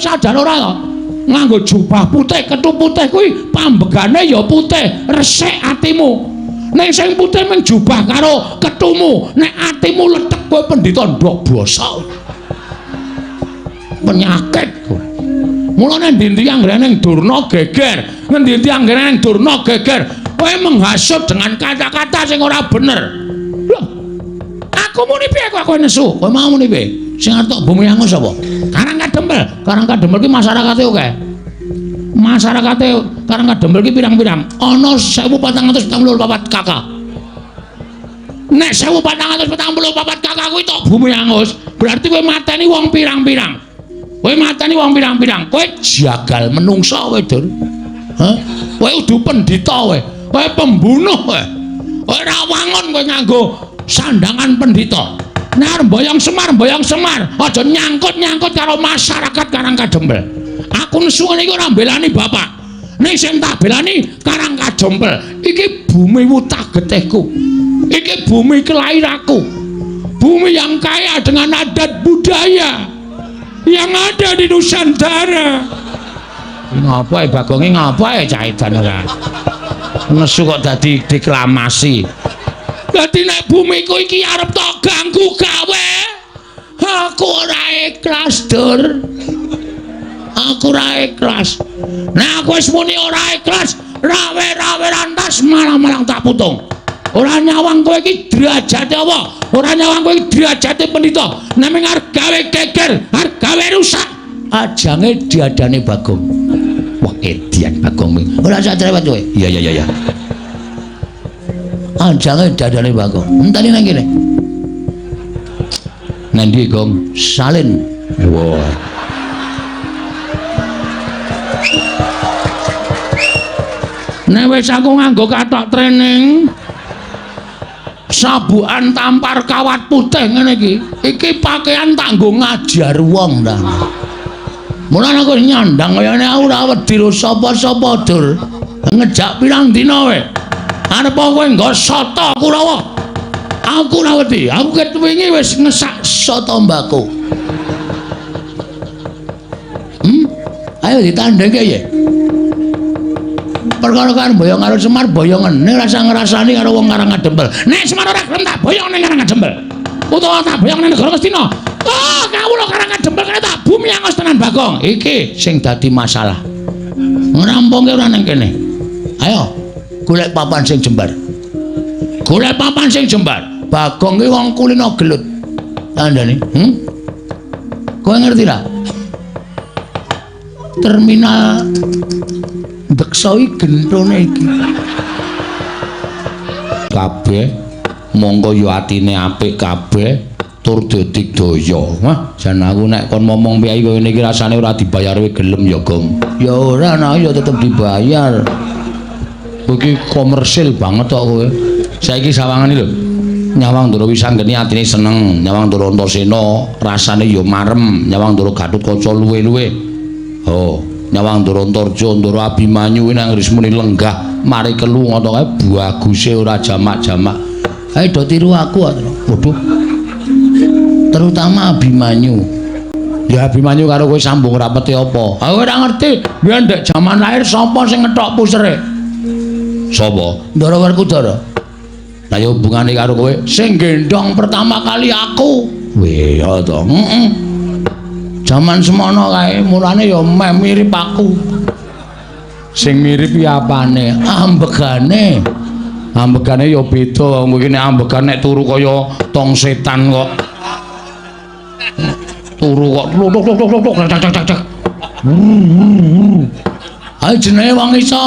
sadar ora to? Nganggo jubah putih, kethu putih kuwi pambegane ya putih, resik atimu. Ning sing putih mung jubah karo kethumu, nek atimu lethek kowe pendhita ndok bosok. Penyakit kowe. Mulane endi-endi anggere ning Durna geger, ngendi-endi anggere ning Durna geger, kowe menghasut dengan kata-kata sing ora bener. Loh. Aku muni piye kok kowe nesu? Kowe mau muni piye? Sing arep tok bumi angus sapa? Karang Kadempel. Karang Kadempel ki masyarakate akeh. Masyarakate Karang Kadempel ki pirang-pirang? Ana 1444 KK. Nek 1444 KK kuwi tok bumi angus, berarti kowe mateni wong pirang-pirang. Kowe mateni wong pirang-pirang. Kowe jagal menungsa kowe, Dur. Hah? Kowe udu pendhita kowe. Kowe pembunuh kowe. Ora wangun kowe nganggo sandangan pendhita. Nek arep mboyong Semar, aja nyangkut-nyangkut karo masyarakat Karang Kadempel. Aku nesu ngene iki ora mbelani bapak. Ning sing tak belani Karang Kadempel. Iki bumi wutah getihku. Iki bumi kelahiranku. Bumi yang kaya dengan adat budaya yang ada di Nusantara. Ngapa Bagonge ngapa cah edan ora? Nesu kok dadi deklamasi. Dadi nek bumiku iki arep tok ganggu gawe, aku ora ikhlas, Dur. Aku ora ikhlas. Nek aku wis muni ora ikhlas, rawe-rawe rantas malang-malang tak putung. Ora nyawang kowe iki derajate apa? Ora nyawang kowe iki derajate pendhita. Nek mung arep gawe geger, arep gawe rusak, ajange diadane Bagong. Wah, edian Bagong. Ora usah cerewet kowe. Iya iya iya. Ajange dadane Bagong. Enteni nang kene. Ngendi, Gong? Salin. Wah. Nek wis aku nganggo kathok training, sabukan tampar kawat putih ngene iki, iki pakaian tak nggo ngajar wong ta. Mulane aku nyandang kaya ngene aku ora wedi ro sapa-sapa, Dur. Ngejak pirang dina kowe. Arep kowe nggo soto Kurawa. Aku ora wedi. Aku ket wingi wis ngesak soto mbako. Ayo ditandhengke ya. Perkara kan boyong karo Semar boyongen ning rasa ngrasani karo wong Karang Kadempel. Nek Semar ora gelem tak boyong ning Karang Kadempel. Utawa tak boyong ning negara Ngastina. Oh, kawula Karang Kadempel kene tak bumi angus tenan Bagong. Iki sing dadi masalah. Ngrampungke ora ning kene. Ayo golek papan sing jembar. Golek papan sing jembar. Bagong ki wong kulino gelut. Kandhane, Kowe ngerti ra? Terminal Deksa iki gentone iki. Kabeh monggo ya atine apik kabeh tur dadi daya. Wah, jan aku nek kon momong piye kaya ngene iki rasane ora dibayar kowe gelem ya, Gong. Ya ora, nah ya tetep dibayar. Kowe iki komersil banget kok kowe. Saiki sawangane lho. Nyawang Ndara Wisanggeni atine seneng, nyawang Ndara Antasena rasane ya marem, nyawang Ndara Gatotkaca luwe-luwe. Oh, nyawang Ndara Antarja, Ndara Abimanyu nang rismune lenggah mari kelu ngono kae baguse ora jamak-jamak. Ayo do tiru aku, waduh. Terutama Abimanyu. Ya Abimanyu karo kowe sambung rapete apa? Aku ora ngerti. Biyen ndek jaman lahir sapa sing ngetok pusere? Sapa? Ndara Werkudara. Lah ya hubungane karo kowe sing gendhong pertama kali aku. Weh, ya to. Heeh. Jaman semono kae mulane ya meh mirip aku. Sing mirip ya apane? Ambegane. Ambegane ya beda wong iki nek ambegan nek turu kaya tong setan kok. Turu kok tuk tuk tuk tuk tak tak tak. Ayo jenenge wong iso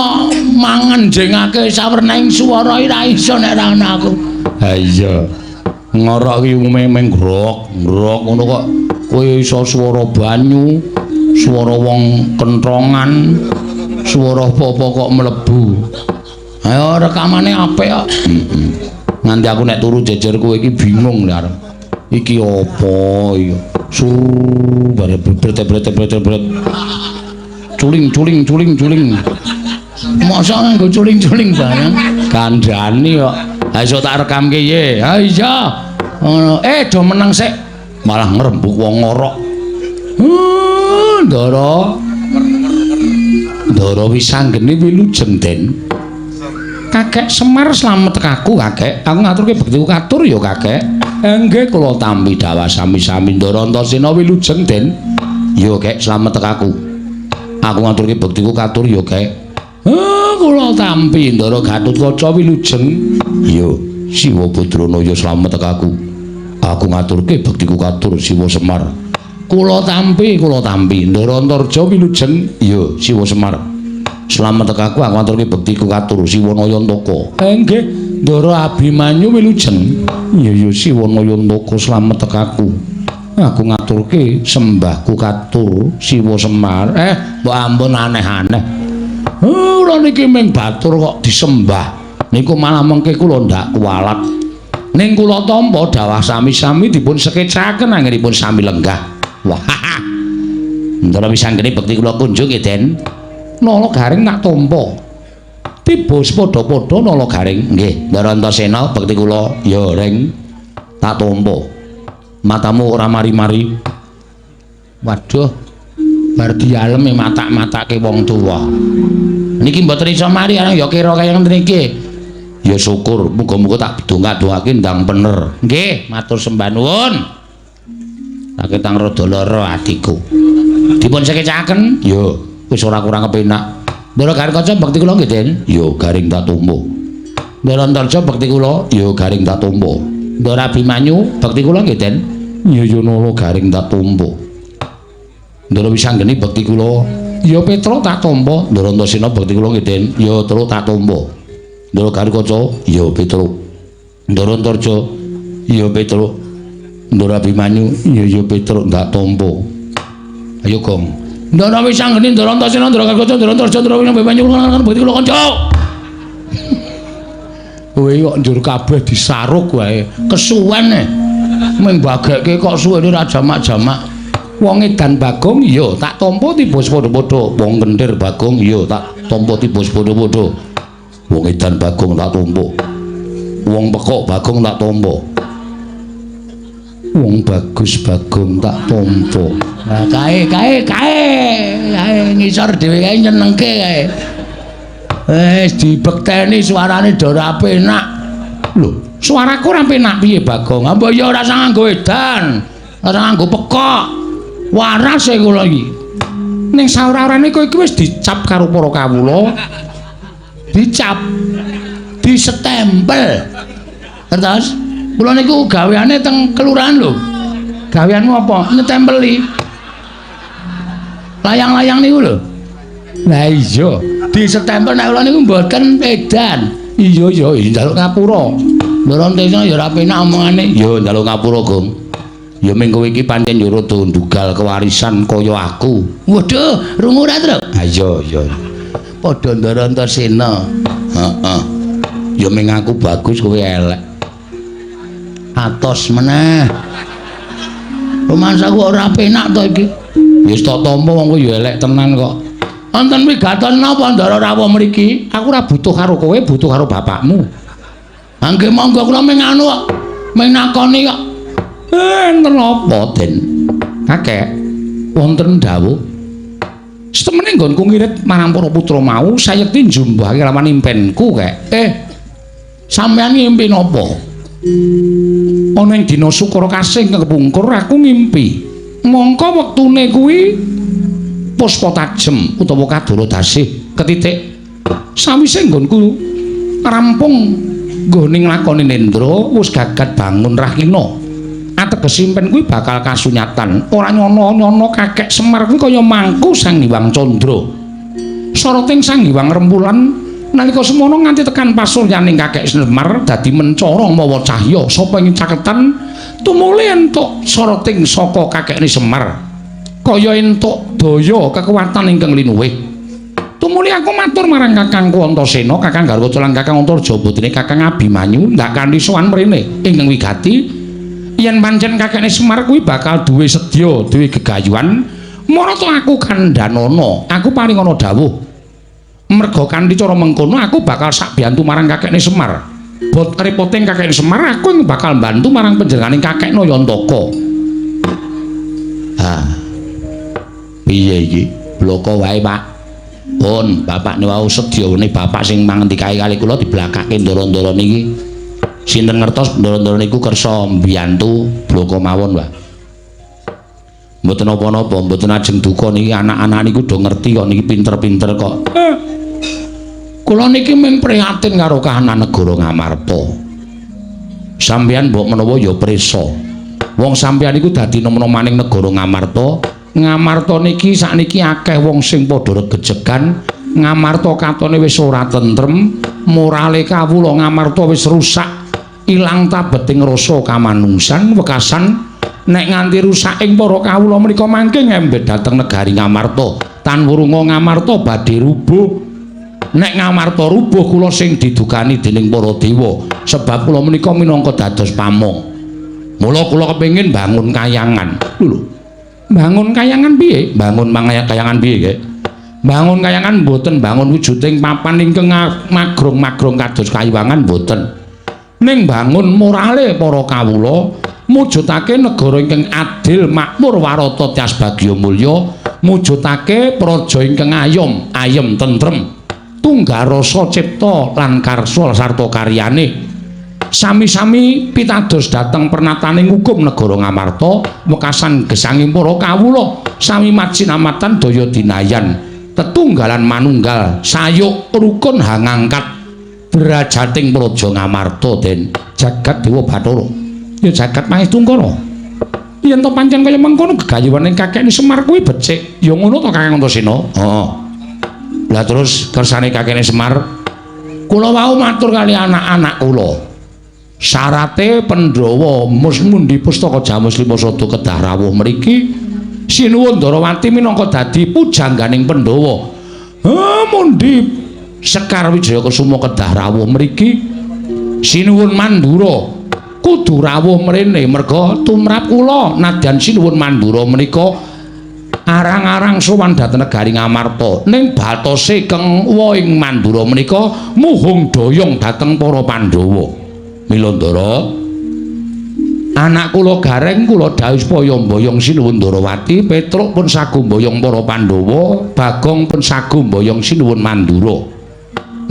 mangan jengake sawernaing swara ora iso nek ora ana aku. Ha iya. Ngorok ki umume meng grok, grok ngono kok kowe iso swara banyu, swara wong kentrongan, swara apa-apa kok mlebu. Ayo rekamane apik kok. Heeh. Nganti aku nek turu jejer kowe iki bingung lho arep. Iki apa iki? Sur bare bret-bret-bret-bret. Culing culing culing culing. Masa nganggo culing-culing barang? Kandhani kok. Ha iso tak rekamke ye. Ha iya. Ngono. Do meneng sik. Malah ngrembug wong ngorok. Ndara. Ndara Wisanggeni wilujeng Den. Kakek Semar slamet aku kakek. Aku ngaturke bektiku katur ya kakek. Nggih kula tampi dawah sami-sami Ndara Antasena wilujeng Den. Ya kek slamet aku. Aku ngaturke bektiku katur ya kek. Kula tampi Ndara Gatotkaca wilujeng. Ya Siwa Badranaya slamet aku. Aku ngaturke bektiku katur Siwa Semar. Kula tampi, kula tampi Ndara Antarja wilujeng. Ya Siwa Semar. Slamet aku, aku ngaturke bektiku katur Siwa Nayantaka. Nggih, Ndara Abimanyu wilujeng. Ya ya Siwa Nayantaka slamet aku. Aku ngaturke sembahku katur Siwa Semar. Mbok ampun aneh-aneh. Kula niki ming batur kok disembah. Niku malah mengke kula ndak kuwalat. Ning kula tampa dawah sami-sami dipun sekecaken anggenipun sami lenggah. Wah. Ndara Wisanggeni bekti kula kunjung nggih, Den. Nala Garing tak tampa. Tiba padha-padha Nala Garing. Nggih, Ndara Antasena bekti kula ya Reng tak tampa. Matamu ora mari-mari. Waduh. Bar dialem matak-matake wong tuwa. Niki mboten iso mari arang ya kira kaya ngene iki. Ya syukur, muga-muga tak dongak-dongake ndang bener. Nggih, matur sembah nuwun. Saketang rada lara atiku. Dipun sekecaken? Ya, wis ora kurang kepenak. Ndara Garing Kaca bekti kula nggih, Den. Ya, Garing tak tampa. Ndara Antarja bekti kula, ya Garing tak tampa. Ndara Abimanyu bekti kula nggih, Den. Ya ya Nala Garing tak tampa. Ndara Wisanggeni bekti kula, ya Petruk tak tampa. Ndara Antasena bekti kula nggih, Den. Ya Truk tak tampa. Ndara Garing Kaca, ya Petruk. Ndara Antarja, ya Petruk. Ndara Abimanyu, ya ya Petruk tak tampa. Ayo Gong. Ndara Wisanggeni, Ndara Antasena, Ndara Garing Kaca, Ndara Antarja, Ndara Abimanyu bekti kula kanca. Kowe kok njur kabeh disaruk wae. Kesuwen e. Ming bagekke kok suwene ora jamak-jamak. Wong edan Bagong ya tak tampa tiba padha-padha. Wong kentir Bagong ya tak tampa tiba padha-padha. Wong edan Bagong tak tampa. Wong pekok Bagong tak tampa. Wong bagus Bagong tak tampa. Nah kae kae kae kae ngisor dhewe kae nyenengke kae. Wis dibekteni suarane do ora penak. Lho, suaraku ora penak piye Bagong? Mbok ya ora usah nganggo edan, ora nganggo pekok. Waras e kula iki. Ning saora-orane kowe iki wis dicap karo para kawula. Dicap. Disetempel. Terus kula niku gaweane teng kelurahan lho. Gaweanmu apa? Nyetempeli. Layang-layang niku lho. Lah iya, disetempel nek kula niku mboten edan. Iya ya, njaluk ngapura. Ndara Antasena ya ora penak omongane. Ya njaluk ngapura, Gong. Ya ming kowe iki pancen yo rada ndugal kewarisan kaya aku. Waduh, rungu ora, Truk? Ha iya iya. Padha Ndara Antasena. Heeh. Ya ming aku bagus kowe elek. Atos meneh. Rumangsaku ora penak to iki. Ya wis tak tampa wong kowe ya elek tenan kok. Wonten wigaton napa Ndara rawuh mriki? Aku ora butuh karo kowe, butuh karo bapakmu. Ha nggih monggo kula ming anu kok. Ming nakoni kok. Enten apa, Den? Kakek, wonten dawuh. Setemene nggonku ngirit marang para putra mau, sayekti njumbahake lawan impenku, Kek. Sampeyan ngimpi napa? Ana ing dina Sukara Kasih kepungkur aku ngimpi. Mongko wektune kuwi puspa tajem utawa kadara dasih ketitik. Sawise nggonku rampung nggone nglakoni nendra, wis gagat bangun rahina. Ateges impen kuwi bakal kasunyatan. Ora nyono-nyono kakek Semar kuwi kaya mangku Sang Hyang Candra. Soroting Sang Hyang Rembulan nalika semono nganti tekan pasuryaning kakek Semar dadi mencara mawa cahya sapa ing caketan tumuli entuk soroting saka kakekne Semar. Kaya entuk daya kekuatan ingkang linuwih. Tumuli aku matur marang kakangku Antasena, Kakang Garwaca lan Kakang Antarja putrine Kakang Abimanyu ndak kanthi sowan mrene ingkang wigati. Yen pancen kakekne Semar kuwi bakal duwe sedya, duwe gegayuhan, marata aku kandhanana, aku paringana dawuh. Merga kanthi cara mengkono aku bakal sakbiyantu marang kakekne Semar. Bot repoting kakekne Semar aku bakal mbantu marang panjenengane kakek Nayantaka. Ha. Piye iki? Bloko wae, Pak. Pun, bapak niku wau sedya bapak sing mangendikae kali kula diblakake ndara-ndara niki. Sinten ngertos ndara-ndara niku kersa mbiyantu bloko mawon, Pak. Mboten napa-napa, mboten ajeng duka niki anak-anak niku do ngerti kok niki pinter-pinter kok. Kula niki mung prihatin karo kahanan negara Ngamarta. Sampeyan mbok menawa ya prisa. Wong sampeyan niku dadi nom-nomaning negara Ngamarta. Ngamarta niki sakniki akeh wong sing padha regejegan. Ngamarta katone wis ora tentrem, morale kawula Ngamarta wis rusak, ilang tabeting rasa kamanungsan, wekasan nek nganti rusak ing para kawula menika mangke ngembet dhateng negari Ngamarta. Tan wurunga Ngamarta badhe rubuh. Nek Ngamarta rubuh kula sing didukani dening para dewa, sebab kula menika minangka dados pamong. Mula kula kepengin bangun kayangan. Lho. Bangun kayangan piye? Bangun kayangan piye, Gek? Bangun kayangan mboten bangun wujuding papan ingkang magrong-magrong kados kayuwangan mboten. Ning bangun morale para kawula, mujudake negara ingkang adil, makmur, warata, tias bagya mulya, mujudake praja ingkang ayom, ayem tentrem, tunggal rasa cipta lan karsa sarta karyane. Sami-sami pitados dhateng pernataning hukum negara Ngamarta, wekasan gesanging para kawula sami macinamatan daya dinayan, tetunggalan manunggal, sayuk rukun hangangkat derajating praja Ngamarta. Den jagat Dewa Bathara ya jagat Mahestungkara. Yen to pancen kaya mengkono gegayuhane kakekne Semar kuwi becik, ya ngono to Kakang Antasena? Heeh. Lah terus kersane kakekne Semar, kula wau matur kali anak-anak kula. Syarate Pandhawa mundi pustaka Jamus Lima Sada kedah rawuh mriki. Sinuwun Ndarawati minangka dadi pujangganing Pandhawa. Mundi Sekar Wijaya Kusuma kedah rawuh mriki. Sinuwun Mandura kudu rawuh mrene merga tumrap kula nadyan Sinuwun Mandura menika arang-arang sowan dhateng negari Ngamarta. Ning batose keng ing Mandura menika muhung doyong dhateng para Pandhawa. Mila Ndara, anak kula Gareng kula dawuh supaya mboyong Sinuwun Ndarawati, Petruk pun sagu mboyong para Pandhawa, Bagong pun sagu mboyong Sinuwun Mandura.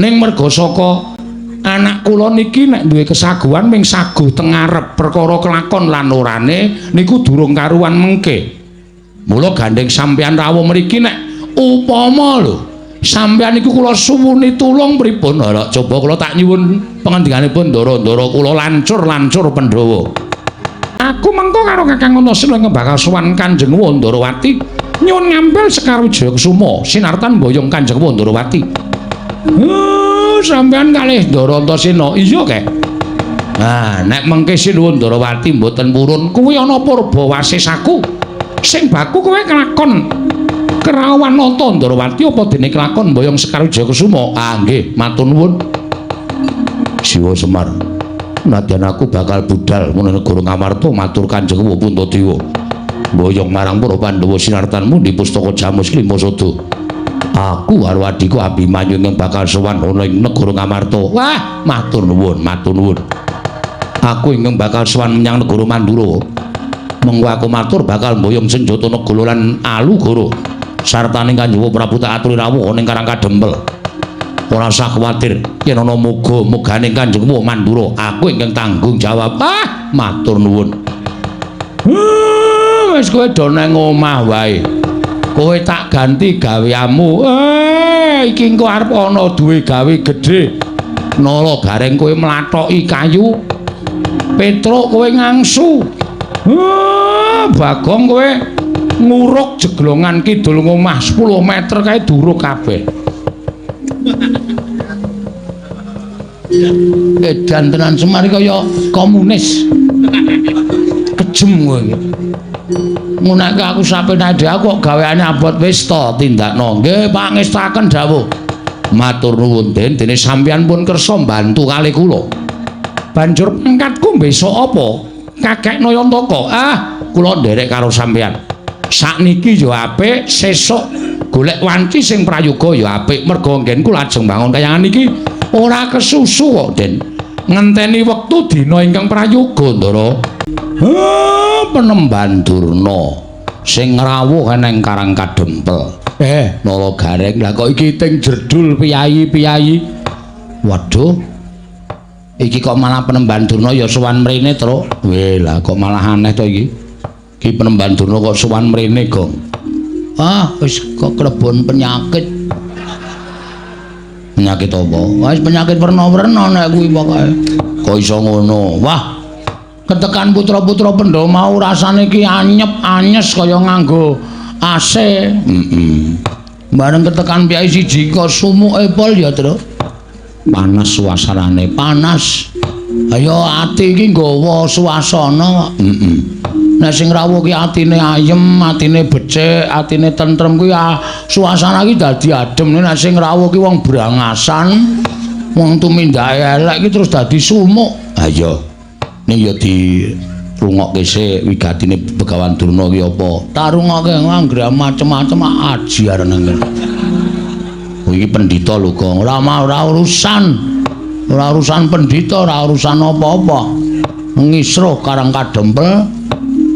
Ning merga saka anak kula niki nek duwe kesaguhan ming saguh teng ngarep, perkara kelakon lan orane niku durung karuan mengke. Mula gandeng sampeyan rawuh mriki nek upama lho sampeyan niku kula suwuni tulung pripun? Ora coba kula tak nyuwun pangandikanipun ndara-ndara kula lancur-lancur Pandhawa. Aku mengko karo Kakang Antasena ingkang bakal sowan Kanjeng Wandarawati nyuwun ngambil Sekar Wijaya Kusuma sinartan mboyong Kanjeng Wandarawati. Sampeyan kalih Ndara Antasena. Iya, Kek. Nah, nek mengke Sinuwun Ndarawati mboten purun, kuwi ana purba wasesaku. Sing baku kowe kelakon kerawan nata Ndarawati apa dene kelakon mboyong Sekar Wijaya Kusuma? Ah, nggih, matur nuwun. Siwa Semar. Nadyan aku bakal budal menawa negara Ngamarta matur Kanjeng Puntadewa. Mboyong marang para Pandhawa sinartan mundi pustaka Jamus Lima Sada. Aku karo adhiku Abimanyu ingkang bakal sowan ana ing negara Ngamarta. Wah, matur nuwun, matur nuwun. Aku ingkang bakal sowan menyang negara Mandura. Mengko aku matur bakal mboyong senjata negara lan alugara. Sartane Kanjeng Prabu tak aturi rawuh ning Karang Kadempel. Ora usah kuwatir yen ana muga-mugane Kanjeng Mandura, aku ingkang tanggung jawab. Ah, matur nuwun. Wis kowe do nang omah wae. Kowe tak ganti gaweanmu. Iki engko arep ana duwe gawe gedhe. Nala Gareng kowe mlathoki kayu. Petruk kowe ngangsu. Bagong kowe nguruk jeglongan kidul ngomah 10 meter kae duruk kabeh. Edan tenan Semar kaya komunis. Kejem kowe iki. Ngunake aku sapenake dhewe aku kok gaweane abot wis to tindakno. Nggih pangestaken dawuh. Matur nuwun Den, dene sampeyan pun kersa mbantu kalih kula. Banjur pangkatku besok apa? Kakek Nayantaka. Ah, kula nderek karo sampeyan. Sakniki ya apik, sesuk golek wanci sing prayoga ya apik. Merga nggenku lajeng bangun kayangan iki ora kesusu kok, Den. Ngenteni wektu dina ingkang prayoga, Ndara. Penemban Durna. Sing ngrawuh eneng Karang Kadempel. Nala Gareng, lah kok iki ting jerdul piyayi-piyayi. Waduh. Iki kok malah Penemban Durna ya sowan mrene, Truk. Weh, lah kok malah aneh to iki. Iki Penemban Durna kok sowan mrene, Gong. Ah, wis kok klebon penyakit. Penyakit apa? Wis penyakit werna-werna nek kuwi pokoke. Kok iso ngono? Wah. Ketekan putra-putra Pandhawa mau rasane iki anyep-anyes kaya nganggo AC. Heeh. Bareng ketekan piyai siji kok sumuke pol ya, Truk. Panas suasanane, panas. Ayo ati iki nggawa suasana kok. Heeh. Nek sing rawuh ki atine ayem, atine becik, atine tentrem kuwi suasana iki dadi adem. Nek sing rawuh ki wong brangasan, wong tumindake elek iki terus dadi sumuk. Ha iya. Ning ya dirungokke sik wigatine Begawan Durna ki apa? Tak rungokke anggere macem-macem aji arene ngene. Iki pendhita lho, Gong. Ora ora urusan. Ora urusan pendhita, ora urusan apa-apa. Ngisruh Karang Kadempel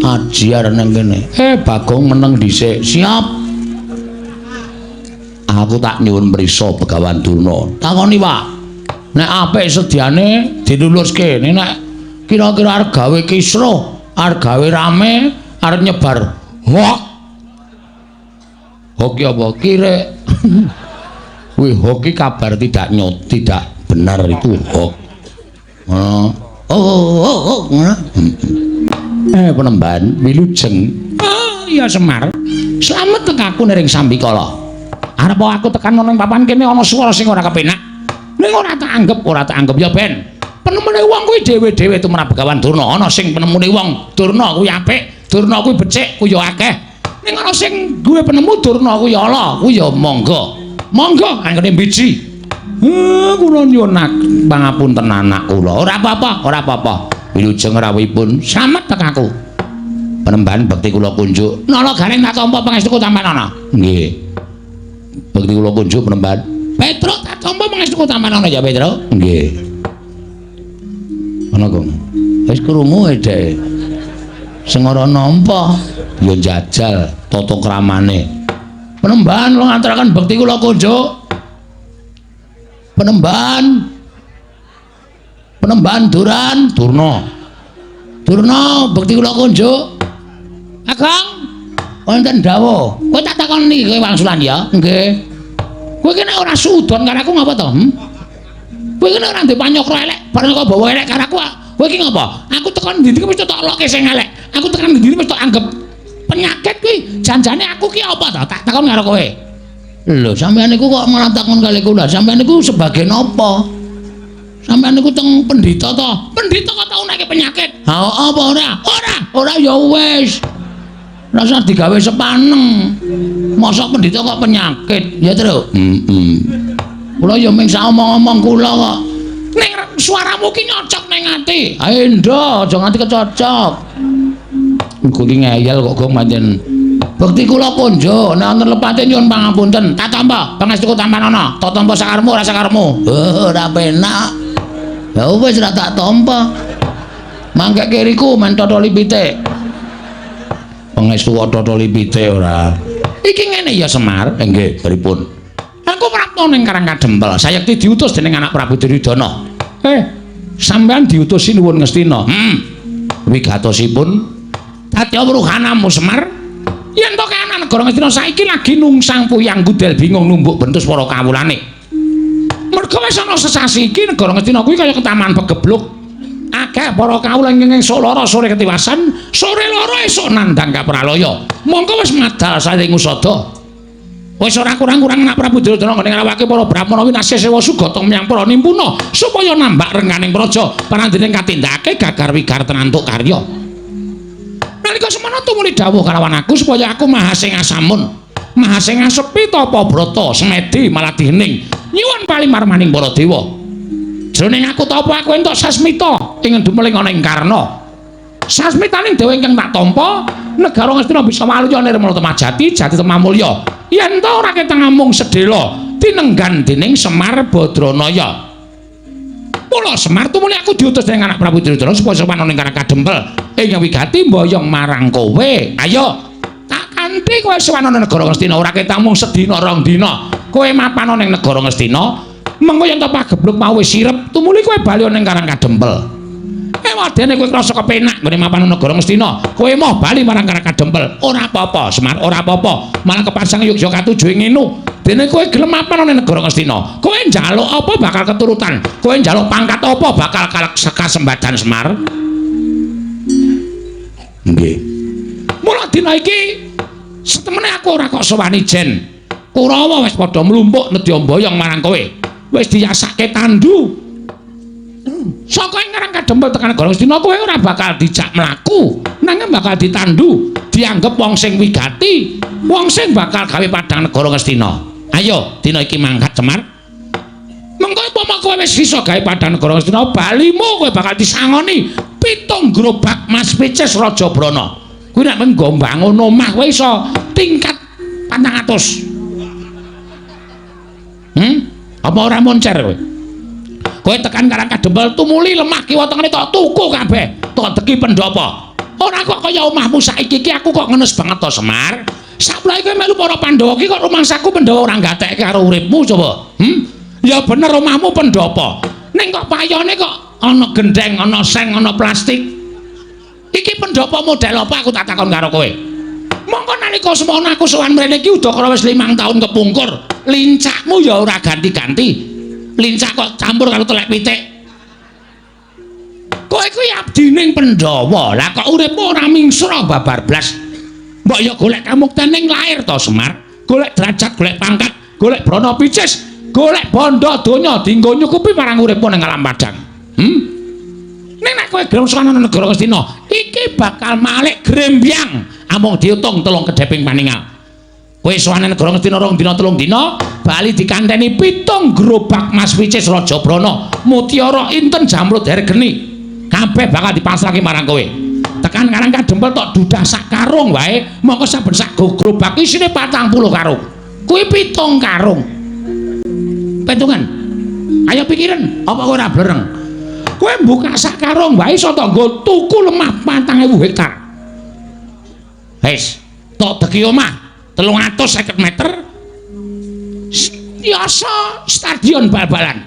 aji arene kene. Bagong meneng dhisik. Siap. Aku tak nyuwun prisa Begawan Durna. Takoni, Pak. Nek apik sediane diluluske. Nek kira-kira arep gawe kisruh, arep gawe rame, arep nyebar hoak. Hoak ki apa? Kire. Wih, hoak ki kabar tidak nyot, tidak benar itu hoak. Oh, oh, oh, ngono. Penemban wilujeng. Oh, iya Semar. Slamet tekaku niring sambikala. Arep aku tekan ana ing papan kene ana swara sing ora kepenak. Ning ora tak anggep, ora tak anggep ya ben. Penemune wong kuwi dhewe-dhewe tumrap Begawan Durna. Ana sing penemune wong Durna kuwi apik, Durna kuwi becik, kuwi ya akeh. Ning ana sing duwe penemu Durna kuwi ala, kuwi ya monggo. Monggo anggene biji. Kula nyuwun pangapunten anak kula. Ora apa-apa, ora apa-apa. Wilujeng rawuhipun. Slamet tekaku. Penemban bekti kula kunjuk. Nala Gareng tak tampa pangestuku tampanana. Nggih. Bekti kula kunjuk Penemban. Petruk tak tampa pangestuku tampanana ya, Petruk. Nggih. Ana, Gong. Wis krungu dhek. Sing ora nampa ya njajal tata kramane. Penemban kula ngaturaken bekti kula kunjuk. Penemban. Penemban Duran, Durna. Durna bekti kula kunjuk. Kakang, wonten dawuh. Kowe tak takoni kowe wangsulan ya? Nggih. Kowe ki nek ora suudon karo aku ngapa to? Hmm? Kowe ki nek ora ndek panyokra elek, bareng kok bawa elek karo aku, kowe ki ngapa? Aku tekan ndi-ndi mesti tok loke sing elek. Aku tekan ndi-ndi mesti tok anggap penyakit kuwi. Janjane aku ki apa to? Tak takon karo kowe. Lho, sampeyan niku kok malah takon kali kula. Sampeyan niku sebagai napa? Sampeyan niku teng pendhita to? Pendhita kok tau nek penyakit? Ha apa ora? Ora, ora ya wis. Rasa digawe sepaneng. Mosok pendhita kok penyakit, ya, Truk? Heeh. Kula ya mung sak omong-omong kula kok. Ning suaramu ki nyocok ning ati. Ayo ndo, aja nganti kecocok. Engko ki ngeyel kok gong pancen. Bekti kula konjo, nek wonten lepate nyuwun pangapunten. Tak tampa, pangestuku tampanana. Tak tampa sakarepmu ora sakarepmu. Oh, ora penak. Ya wis ora tak tampa. Mangke kiriku men totoli pitik. Pangestu kok totoli pitik ora. Iki ngene ya Semar, nggih, pripun? Aku prapta ning Karang Kadempel, sayekti diutus dening anak Prabu Duryudana. Sampeyan diutus sinuwun Ngastina. Wigatosipun dadi wuruhanamu Semar. Yen to kahanan negara Ngastina saiki lagi nungsang puyang gudel bingung numbuk bentus para kawulane. Merga wis ana sesasi iki negara Ngastina kuwi kaya ketaman pegebluk. Akeh para kawula ingkang esuk lara sore ketiwasan, sore lara esuk nandhang kapralaya. Mongko wis madal saring usada. Wis ora kurang-kurang anak Prabu Duryudana nggone ngrawake para brahmana winasya sewa sugata menyang para nimpuna supaya nambak rengganing praja panandhening katindakake gagar wigar tenantuk karya. Nalika semana tumuli dawuh kalawan aku supaya aku mahasingasamun, mahasingasepi tapa brata semedi maladih hening nyuwun palimarmaning para dewa. Jroning aku tapa aku entuk sasmita ing dumeling ana ing Karna. Sasmitaning dewa ingkang tak tampa, negara Ngastina bisa waluya nirmala temajati jati temamulya. Yen ta ora ketang amung sedhela tinenggan dening Semar Badranaya. Mula Semar tumuli aku diutus dening anak Prabu Duryudana supaya sowan ana ing Karang Kadempel ing wigati mboyong marang kowe. Ayo tak Kanthi kowe sowan ana negara Ngastina ora ketang mung sedina rong dina. Kowe mapan ning negara Ngastina, mengko yen to pagebluk mau wis sirep, tumuli kowe bali ning Karang Kadempel. Ewadene kowe krasa kepenak nggone mapan negara Ngastina, kowe moh bali marang Karang Kadempel. Ora apa-apa, Semar, ora apa-apa. Malah kepasang yogya katujuh ngene. Dene kowe gelem mapan ning negara Ngastina, kowe njaluk apa bakal keturutan, kowe njaluk pangkat apa bakal kasembadan Semar. Nggih. Mula dina iki setemene aku ora kok sowan ijen. Kurawa wis padha mlumpuk nedya mboyong marang kowe. Wis diyasake tandu. Saka ing Karang Kadempel tekan negara Ngastina kowe ora bakal dijak mlaku, nanging bakal ditandu, dianggep wong sing wigati, wong sing bakal gawe padhang negara Ngastina. Ayo, dina iki mangkat Semar. Mengko upama kowe wis bisa gawe padhang negara Ngastina, balimu kowe bakal disangoni 7 gerobak Mas Picis Raja Brana. Kuwi nek menggo mbangun omah kowe iso tingkat 400. Apa ora moncer kowe? Kowe tekan Karang Kadempel tumuli lemah kiwa tengene tok tuku kabeh, tok deki pendopo. Ora kok kaya omahmu saiki iki aku kok ngenes banget to Semar. Saplae kowe melu para Pandhawa iki kok rumangsaku Pandhawa ora gatekke karo uripmu coba. Ya bener omahmu pendopo. Ning kok payone kok ana gendeng, ana seng, ana plastik. Iki pendopo model apa aku tak takon karo kowe. Mongko nalika semono aku sowan mrene iki udakara wis 5 tahun kepungkur. Lincakmu ya ora ganti-ganti. Lincak kok campur karo telek pitik. Kowe kuwi abdining Pandhawa. Lah kok uripmu ora mingsra babar blas. Mbok ya golek kamukten ning lair to Semar. Golek derajat, golek pangkat, golek brana picis, golek bondo donya dienggo nyukupi marang uripmu ning alam padang. Ning nek kowe gelem sowan nang negara Ngastina, iki bakal malik grembyang amung diutung 3 kedheping paningal. Kowe sowan nang negara Ngastina 2 dina 3 dina, bali dikanteni 7 gerobak Mas Picis Raja Brana, mutiara inten jamrud hergeni. Kabeh bakal dipasrahke marang kowe. Tekan Karang Kadempel tok dudah sak karung wae, mongko saben sak gerobak isine 40 karung. Kuwi 7 karung. Petungan. Ayo pikiran, apa kowe ora blereng? Kowe buka sak karung wae iso to nggo tuku lemah 4000 hektar. Wis, tok deki omah 350 meter. Yasa stadion bal-balan.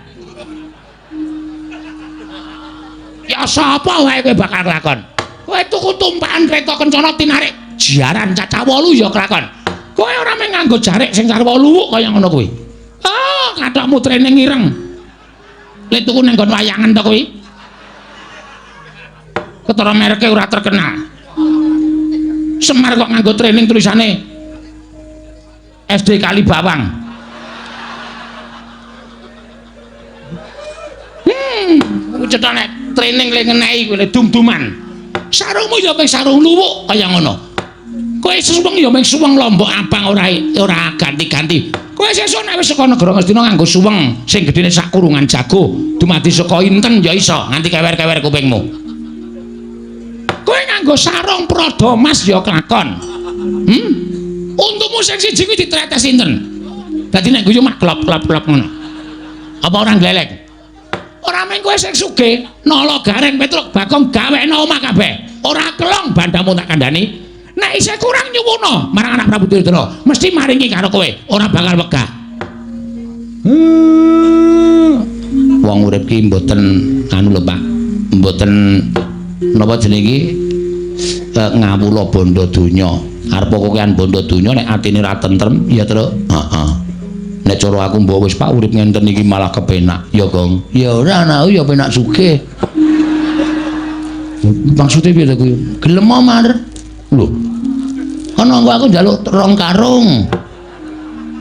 Yasa apa wae kowe bakal kelakon? Kowe tuku tumpakan kereta kencana tinarik jaran cacah 8 ya kelakon. Kowe ora mung nganggo jarik sing sarwa luwuk kaya ngono kuwi. Ah, kathokmu training ireng. Le tuku ning nggon wayangan to kuwi. Ketara mereke ora terkenal. Semar kok nganggo training tulisane SD Kalibawang. Cetha nek training le ngenehi kuwi dum-duman. Sarungmu ya mung sarung luwuk kaya ngono. Kowe suweng ya mung suweng lombok abang ora ganti-ganti. Kowe sesuk nek wis saka negara Ngastina nganggo suweng sing gedene sak kurungan jago, dumadi saka inten ya iso nganti kewer-kewer kupingmu. Kowe nganggo sarung prada mas ya kelakon. Untumu sing siji kuwi ditretes inten. Dadi nek guyu mak klop-klop-klop ngono. Apa ora gleleng? Ora mung kowe sing sugih, nala gareng Petruk Bagong gawekno omah kabeh. Ora kelong bandamu tak kandhani. Nek isih kurang nyuwuna marang anak Prabu Duryudana, mesti maringi karo kowe, ora bakal wegah. Wong urip ki mboten anu lho Pak, mboten napa jenenge iki ngawula bondo donya. Arep kokean bondo donya nek atine ora tentrem ya, Truk. Heeh. Nek cara aku mbok wis Pak urip ngenten iki malah kepenak. Ya, Gong. Ya ora anakku ya penak sugih. Maksude piye to kuwi? Gelem Mar. Lho. Ana engko aku njaluk 2 karung.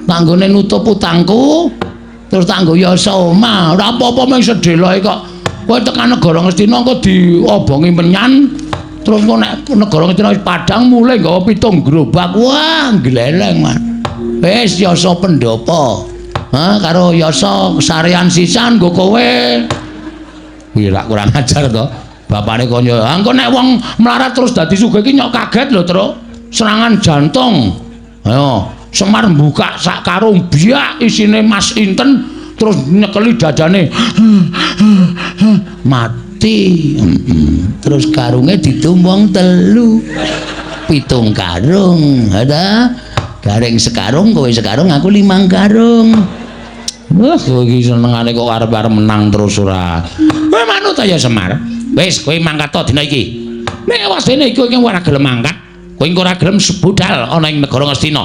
Tanggone nutup utangku, terus tanggo yasa omah. Ora apa-apa mung sedheloe kok. Kowe tekan negara Ngastina engko diobongi menyan, terus engko nek negara Ngastina wis padhang mulih nggawa 7 gerobak. Wah, gleleng, Mas. Wis yasa pendopo. Ha karo yasa sarean sisan nggo kowe. Kuwi lak kurang ajar to. Bapane konyo, engko nek wong melarat terus dadi sugih iki nyok kaget lho, Truk. Serangan jantung. Ayo, Semar buka sak karung biak isine mas inten terus nyekeli dadane. Mati. Terus karunge didum wong 3. 7 karung. Ada Gareng sekarung, kowe sekarung, aku 5 karung. Wah, kowe iki senengane kok arep-arep menang terus ora. Kowe manut ya Semar. Wis, kowe mangkat to dina iki. Nek wasene iki kowe ora gelem mangkat, kowe engko ora gelem budal ana ing negara Ngastina.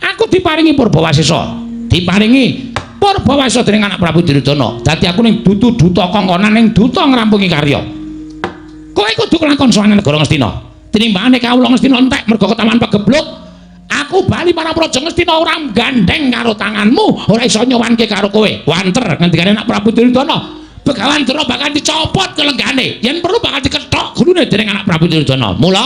Aku diparingi Purbawasesa. Diparingi Purbawasesa dening anak Prabu Duryudana. Dadi aku ning dutu-duta kongkonan ning duta ngrampungi karya. Kowe kudu kelakon sowan negara Ngastina. Tinimbangane kawula Ngastina entek mergo ketaman pegebluk. Aku bali marang Praja Ngastina ora gandeng karo tanganmu, ora iso nyowanke karo kowe. Wanter ngendikane anak Prabu Duryudana. Begawan Durna bakal dicopot kelenggane, yen perlu bakal dikethok gulune dening anak Prabu Duryudana. Mula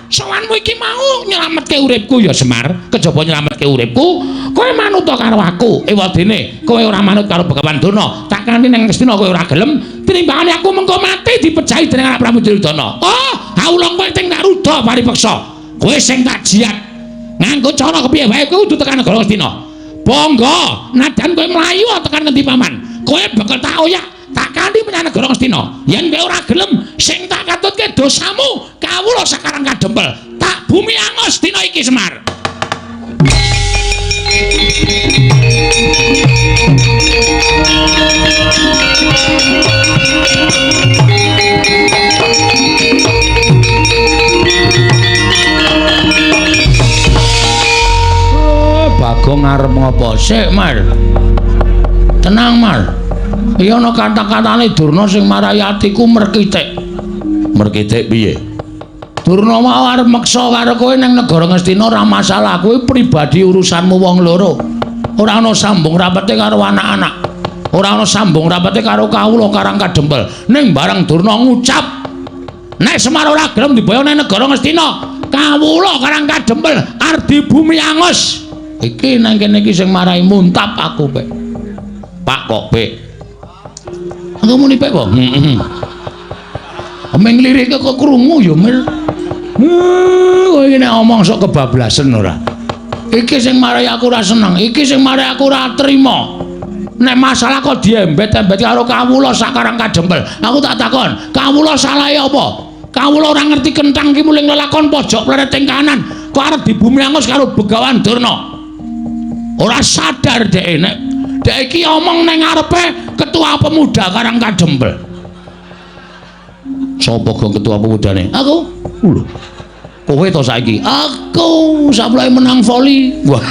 sowanmu iki mau nyelametke uripku ya Semar, kejaba nyelametke uripku, kowe manut karo aku. Ewadene kowe ora manut karo Begawan Durna, tak kanthi ning Ngastina kowe ora gelem, tinimbangane aku mengko mati dipejahi dening anak Prabu Duryudana. Oh, awula kowe sing tak ruda paripeksa. Kowe sing tak jiat. Nganggo cara kepiye wae kowe kudu tekan negara Ngastina. Bangga, nadan kowe mlayu tekan ngendi paman. Kowe bakal tak oyak, tak kanthi menyang negara Ngastina. Yen kowe ora gelem, sing tak katutke dosamu, kawula sakarang kadempel. Tak bumi angus dina iki Semar. Bagong arep ngopo sik, Mar? Tenang, Mar. Iya ana kata-katane Durna sing marai atiku merkitik. Merkitik piye? Durna mau arep meksa karo kowe ning negara Ngastina ora masalah, kowe pribadi urusanmu wong loro. Ora ana sambung rapete karo anak-anak. Ora ana sambung rapete karo kawula Karang Kadempel. Ning bareng Durna ngucap, nek Semar ora gelem diboyong ning negara Ngastina, kawula Karang Kadempel arep dibumi angus. Iki nang kene iki sing marai muntap aku, Pek. Pak kok, Pek? Aku muni Pek kok. Heeh. Omeng lirike kok krungu ya, Mir. Kowe iki nek omong sok kebablasen ora. Iki sing marai aku ora seneng, iki sing marai aku ora trima. Nek masalah kok diembet-embet karo kawula sakarang kadempel. Aku tak takon, kawula salahe apa? Kawula ora ngerti kenthang ki muling lelakon pojok plereting kanan, kok arep dibumi angus karo Begawan Durna. Ora sadar dhek nek dhek iki omong ning ngarepe ketua pemuda Karang Kadempel. Sapa gong ketua pemudane? Aku. Lho. Kowe to saiki? Aku sapleke menang voli. Wah.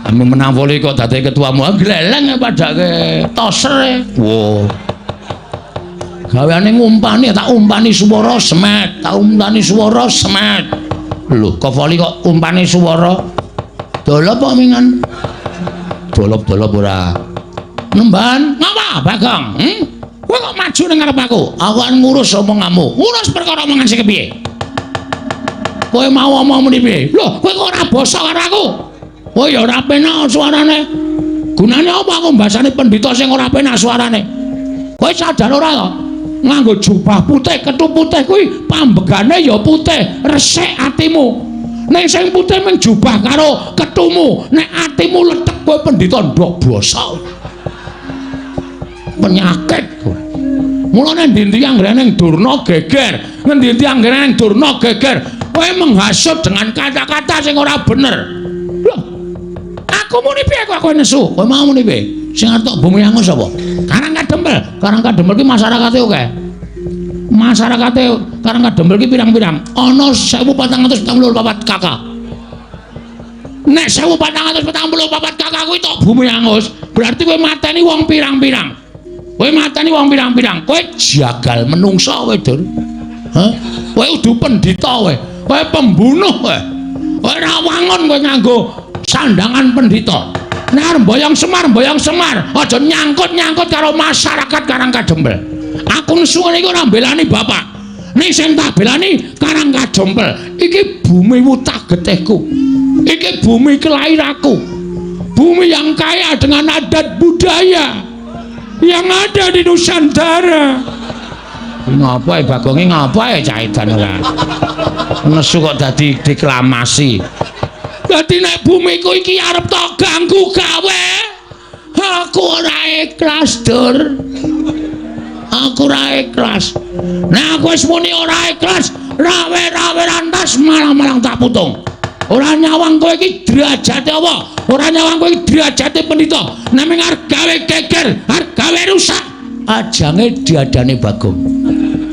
Ame menang voli kok dadi ketuamu. Gleleng padake toser. Wah. Gaweane ngumpani, tak umpani swara semet, tak umpani swara semet. Lho, kok voli kok umpani swara? Dolop kok mingan? Dolop-dolop ora. Nemban, ngapa Bagong? Kowe kok maju ning ngarep aku? Aku kan ngurus omonganmu. Ngurus perkara omongan sing kepiye? Kowe mau omong muni piye? Lho, kowe kok ora basa karo aku? Kowe ya ora penak suarane. Gunane apa aku mbasane pendhita sing ora penak suarane? Kowe sadar ora to? Nganggo jubah putih, kethu putih kuwi pambegane ya putih, resik atimu. Nek sing putih mung jubah karo kethumu, nek atimu letek kowe pendhita ndok basa. Penyakit kowe. Mulane endi-endi anggere ning Durna geger, ngendi-endi anggere ning Durna geger, kowe menghasut dengan kata-kata sing ora bener. Lho, aku muni piye kok kowe nesu? Kowe mau muni piye? Sing arep tok bumi angus apa? Karang Kadempel. Karang Kadempel ki masyarakate akeh. Masyarakate Karang Kadempel ki pirang-pirang? Ana 1444 KK. Nek 1444 KK kuwi tok bumi angus, berarti kowe mateni wong pirang-pirang. Kowe mateni wong pirang-pirang, kowe jagal menungsa kowe, Dur. Hah? Kowe udu pendhita kowe. Kowe pembunuh kowe. Kowe ora wangun kowe nganggo sandangan pendhita. Nek arep mboyong Semar, mboyong Semar, aja nyangkut-nyangkut karo masyarakat Karang Kadempel. Aku nesu ngene iki ora mbelani bapak. Ning sing tak belani Karang Kadempel. Iki bumi wutah getihku. Iki bumi kelahiranku. Bumi yang kaya dengan adat budaya yang ada di Nusantara. Ngapa ya Bagonge, ngapa ya cah edan ora? Nesu kok dadi deklamasi. Dadi nek bumiku iki arep tok ganggu gawe, aku ora ikhlas, Dur. Aku ora ikhlas. Nek aku wis muni ora ikhlas, Rawe-rawe rantas malang-malang tak putung. Ora nyawang kowe iki derajate apa? Ora nyawang kowe iki derajate pendhita. Naming arep gawe geger, arep gawe rusak. Ajange diadane Bagong.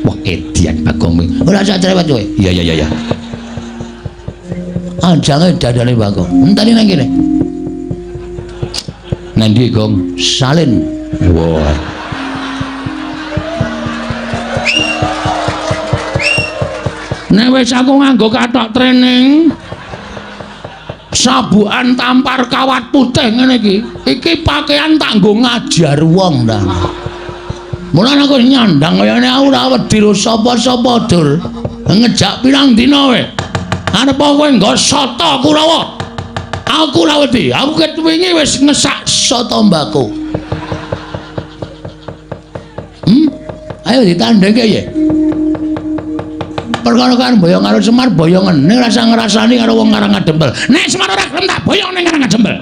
Wah, edian Bagong kuwi. Ora usah cerewet kowe. Iya iya iya. Ajange diadane Bagong. Enteni nang kene. Nang ndi, Gong? Salin. Wah. Nek wis aku nganggo kathok training sabukan tampar kawat putih ngene iki, iki pakaian tak nggo ngajar wong ta. Mulane aku nyandang kaya ngene aku ora wedi karo sapa-sapa, Dur. Ngejak pirang dina we. Arep kowe nggo soto Kurawa. Aku ora wedi, aku ket wingi wis ngesak soto mbako. Ayo ditandhengke ya. Perkara kan boyong karo Semar boyongen ning rasa ngrasani karo wong Karang Kadempel. Nek Semar ora gelem tak boyong ning Karang Kadempel.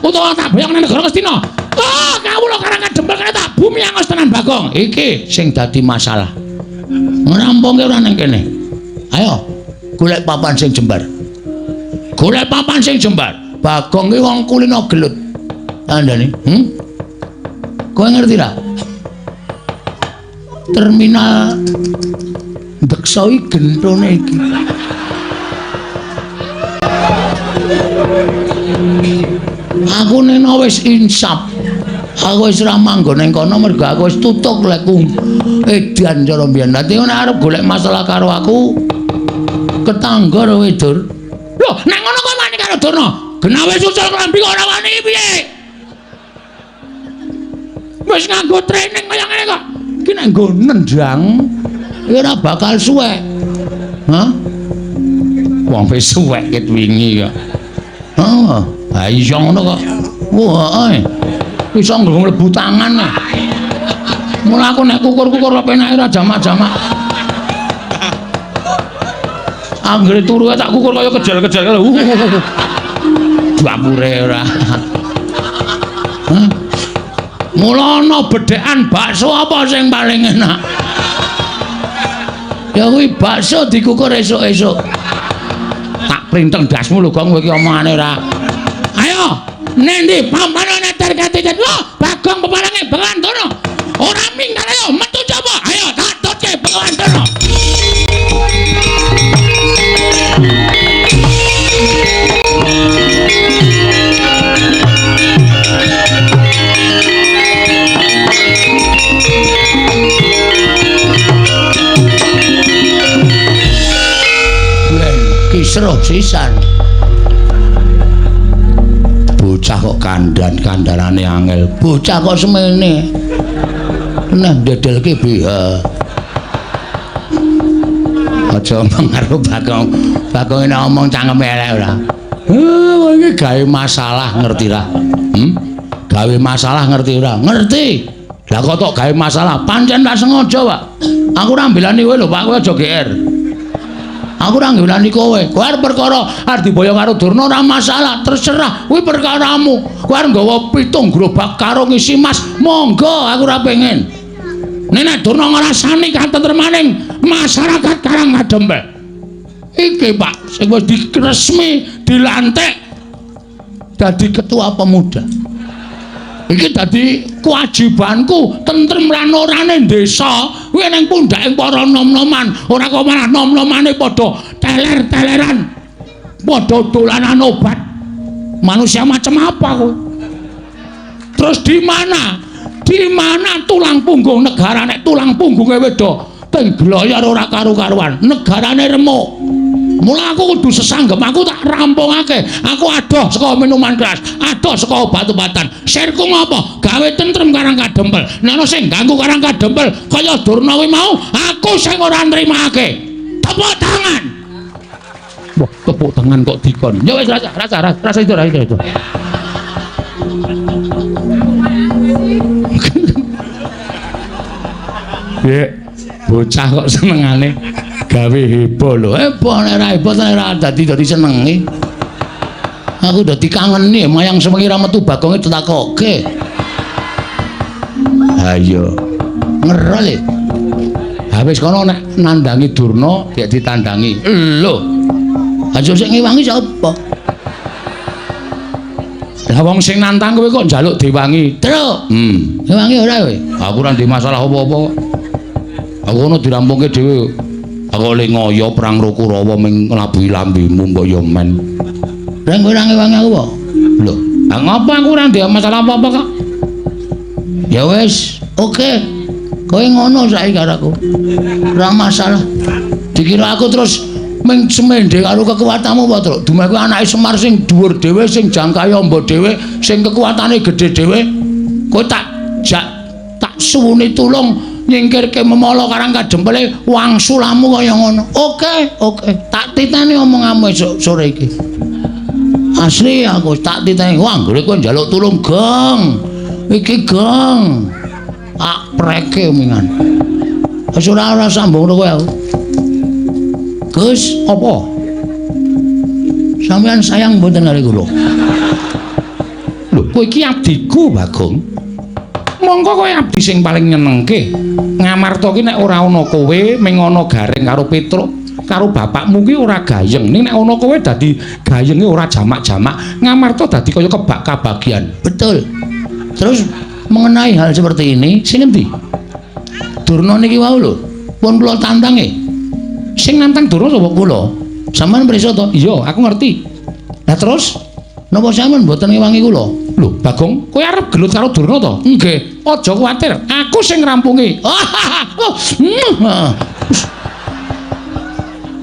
Utawa tak boyong ning negara Ngastina. Ah, kawula Karang Kadempel kene tak bumi angus tenan Bagong. Iki sing dadi masalah. Ngrampungke ora ning kene. Ayo, golek papan sing jembar. Golek papan sing jembar. Bagong ki wong kulino gelut. Kandhane, Kowe ngerti ra? Terminal Deksa iki gentone iki. Aku nena wis insaf. Aku wis ora manggon ning kono mergo aku wis tutuk lekku edan cara mbiyen. Dadi nek arep golek masalah karo aku ketangga kowe, Dur. Lho, nek ngono kowe wani karo Durna. Genah wis ucul klambi kok ora wani piye? Wis nganggo training kaya ngene kok. Iki nek nggo nendang ora bakal suwek. Hah? Wong wis suwek ket wingi kok. Heeh. Ha iya ngono kok. Wah, heeh. Iso mlebu tangan. Mula aku nek kukur-kukur penake ora jamak-jamak. Anggere turu tak kukur kaya kejel-kejel. Dapure ora. Hah? Mula ana bedhekan bakso apa sing paling enak? Ya kuwi bakso dikukur esuk-esuk. Tak printeng dasmu lho, Gong, kowe iki omongane ora. Ayo, nendi pampane neter katitet. Lho, Bagong peparange Begawan Durna. Ora minggat ayo metu coba. Ayo tak tutke Begawan Durna. Kisruh sisan. Bocah kok kandhan-kandhanane angel. Bocah kok semene. Nah ndedelke BH. Aja omong karo Bagong. Bagong nek omong cangkeme elek ora. Heh, iki gawe masalah ngerti ra? Gawe masalah ngerti ora? Ngerti. Lah kok tok gawe masalah? Pancen tak sengaja, Pak. Aku ora mbelani kowe lho, Pak. Kowe aja GR. Aku ora ngelani kowe. Kowe arep perkara arep diboyong karo Durna ora masalah, terserah. Kuwi perkaramu. Kowe arep nggawa 7 gerobak karo ngisi mas, monggo aku ora pengen. Nek Durna ngrasani katentremaning masyarakat Karang Kadempel. Iki Pak, sing wis diresmi dilantik dadi ketua pemuda. Iki dadi kewajibanku tentrem lan orane desa kuwi ning pundhake para nom-noman, ora kok malah nom-nomane padha teler-teleran, padha dolanan obat. Manusia macam apa kowe? Terus di mana? Di mana tulang punggung negara nek tulang punggunge wedo tengloyor ora karu-karuan, negarane remuk. Mula aku kudu sesanggem, aku tak rampungake. Aku adoh saka minuman keras, adoh saka obat-obatan. Sirku ngopo? Gawe tentrem Karang Kadempel. Nek ana sing ganggu Karang Kadempel kaya Durna kuwi mau, aku sing ora nrimake. Tepuk tangan. Wah, tepuk tangan kok dikon. Ya wis rasa rasa rasa itu rasa itu. Ya, bocah kok senengane gawe heboh lho. Heboh nek ora heboh nek ora dadi dadi senenge. Aku dadi kangeni mayang sewengi ra metu bagonge ditakoke. Ha iya. Ngerol e. Lah wis kono nek nandangi Durna gek ditandangi. Lho. Aja sing ngewangi sapa? Lah wong sing nantang kowe kok njaluk diwangi. Truk. Ngewangi ora kowe? Aku ora ndek masalah apa-apa kok. Aku ngono dirampungke dhewe. Aku le ngoyo perang karo Kurawa ming nglabuhi lambemu mbok yo men. Lah kowe ora ngewangi aku apa? Lho, lah ngopo aku ora ndek masalah apa-apa kok. Ya wis, oke. Kowe ngono saiki karo aku. Ora masalah. Dikira aku terus ming semende karo kekuatanmu apa, Truk? Dumeh kuwi anake Semar sing dhuwur dhewe, sing jangkahe amba dhewe, sing kekuatane gedhe dhewe. Kowe tak jak tak suwuni tulung nyingkirke memala karang kadempele wangsulamu kaya ngono. Oke, oke. Tak titeni omonganmu esuk sore iki. Asli aku tak titeni. Wah, anggere kowe njaluk tulung, Gong. Iki Gong. Tak preke omongan. Wis ora sambung kowe aku. Gus, apa? Sampeyan sayang mboten kali kula? Lho, kowe iki abdiku, Bagong. Mongko kowe abdi sing paling nyenengke. Ngamarta ki nek ora ana kowe, ming ana Gareng karo Petruk, karo bapakmu ki ora gayeng. Ning nek ana kowe dadi gayenge ora jamak-jamak. Ngamarta dadi kaya kebak kabagian. Betul. Terus mengenai hal seperti ini, sing endi? Durna niki wau lho, pun kula tantange. Sing nantang Durna sapa kula? Sampeyan pirsa to? Iya, aku ngerti. Lah terus napa sampeyan mboten ngewangi kula? Lho, Bagong, kowe arep gelut karo Durna to? Nggih. Aja kuwatir, aku sing ngrampungi.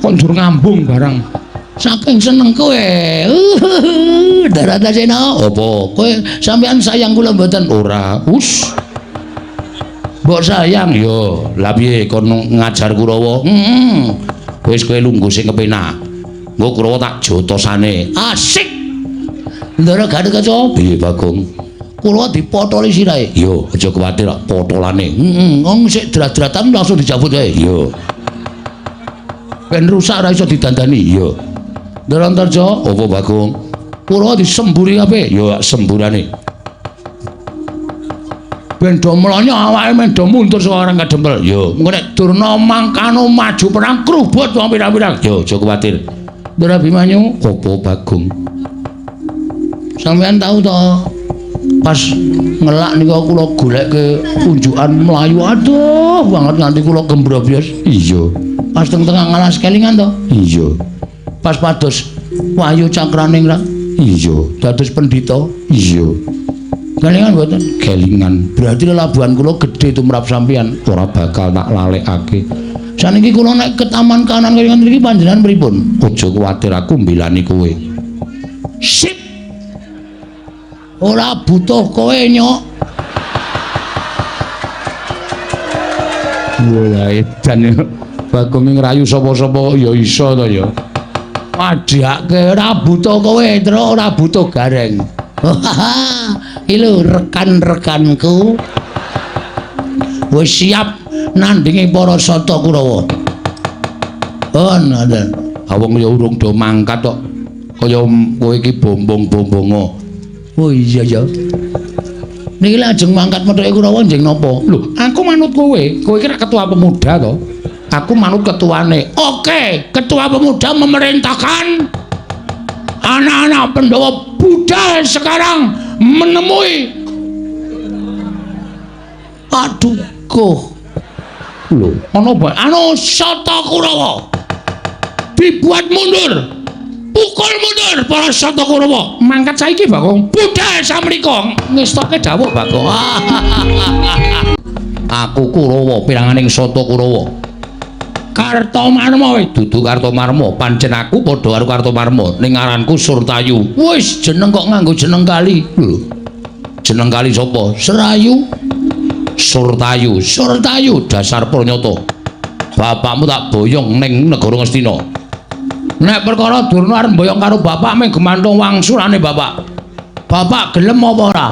Kok njur ngambung barang. Saking seneng kowe. Daratasena. Apa? Kowe sampeyan sayang kula mboten? Ora. Us. Mbok sayang yo. Lah piye kon ngajar Kurawa? Heeh. Wis kowe lungguh sing kepenak. Engko Kurawa tak jotosane. Asik. Ndara Gatotkaca. Piye Bagong? Kurawa dipotoli sirahe. Yo, aja kuwatir potolane. Heeh, wong sik drat-dratan langsung dijabut wae. Yo. Ben rusak ora iso didandani. Yo. Ndara Antarja, apa Bagong? Kurawa disemburi kabeh. Yo semburane. Ben do mlonyo awake men do mundur saka orang kadempel. Yo, engko nek Durna mangkano maju perang krubut wong pirang-pirang. Yo, aja kuwatir. Ndara Abimanyu, apa Bagong? Sampeyan tahu to pas ngelak niku kula golekke unjukan mlayu aduh banget nganti kula gembrobyos. Iya. Pas teng tengah ngalas kelingan to? Iya. Pas pados Wahyu Cakraningrat? Iya. Dados pendhita? Iya. Kelingan mboten? Kelingan. Berarti lelabuhan kula gedhe tumrap sampeyan, ora bakal tak lalekake. Saniki kula nek ke taman kanan kelingan mriki panjenengan pripun? Aja kuwatir aku mbelani kowe. Sip. Ora butuh kowe, Nyok. Wah, edan Bagong ngrayu sapa-sapa ya iso to ya. Padhake ora butuh kowe, Truk, ora butuh Gareng. Iki lho rekan-rekanku wis siap nandingi para Sata Kurawa. Oh, ngoten. Ha wong ya urung do mangkat kok. Kaya kowe iki bombong-bombongo. Oh iya ya. Niki lajeng mangkat methuke Kurawa njeng napa? Lho, aku manut kowe. Kowe iki ketua pemuda to. Aku manut ketuane. Oke, ketua pemuda memerintahkan anak-anak Pandhawa budal sekarang menemui Paduka. Lho, ana apa? Anu Sata Kurawa. Dibuat mundur. Pukul mundur para Sata Kurawa. Mangkat saiki, Bagong. Budal samrika. Ngestoke dawuh, Bagong. Aku Kurawa piranganing Sata Kurawa. Kartomarma wis dudu Kartomarma, pancen aku padha karo Kartomarma ning ngaranku Surtayu. Wis jeneng kok nganggo jeneng kali. Lho. Jeneng kali sapa? Serayu. Surtayu. Surtayu dasar pranyata. Bapakmu tak boyong ning negara Ngastina. Nek perkara Durna arep mboyong karo bapak mung gemantung wangsulane bapak. Bapak gelem apa ora?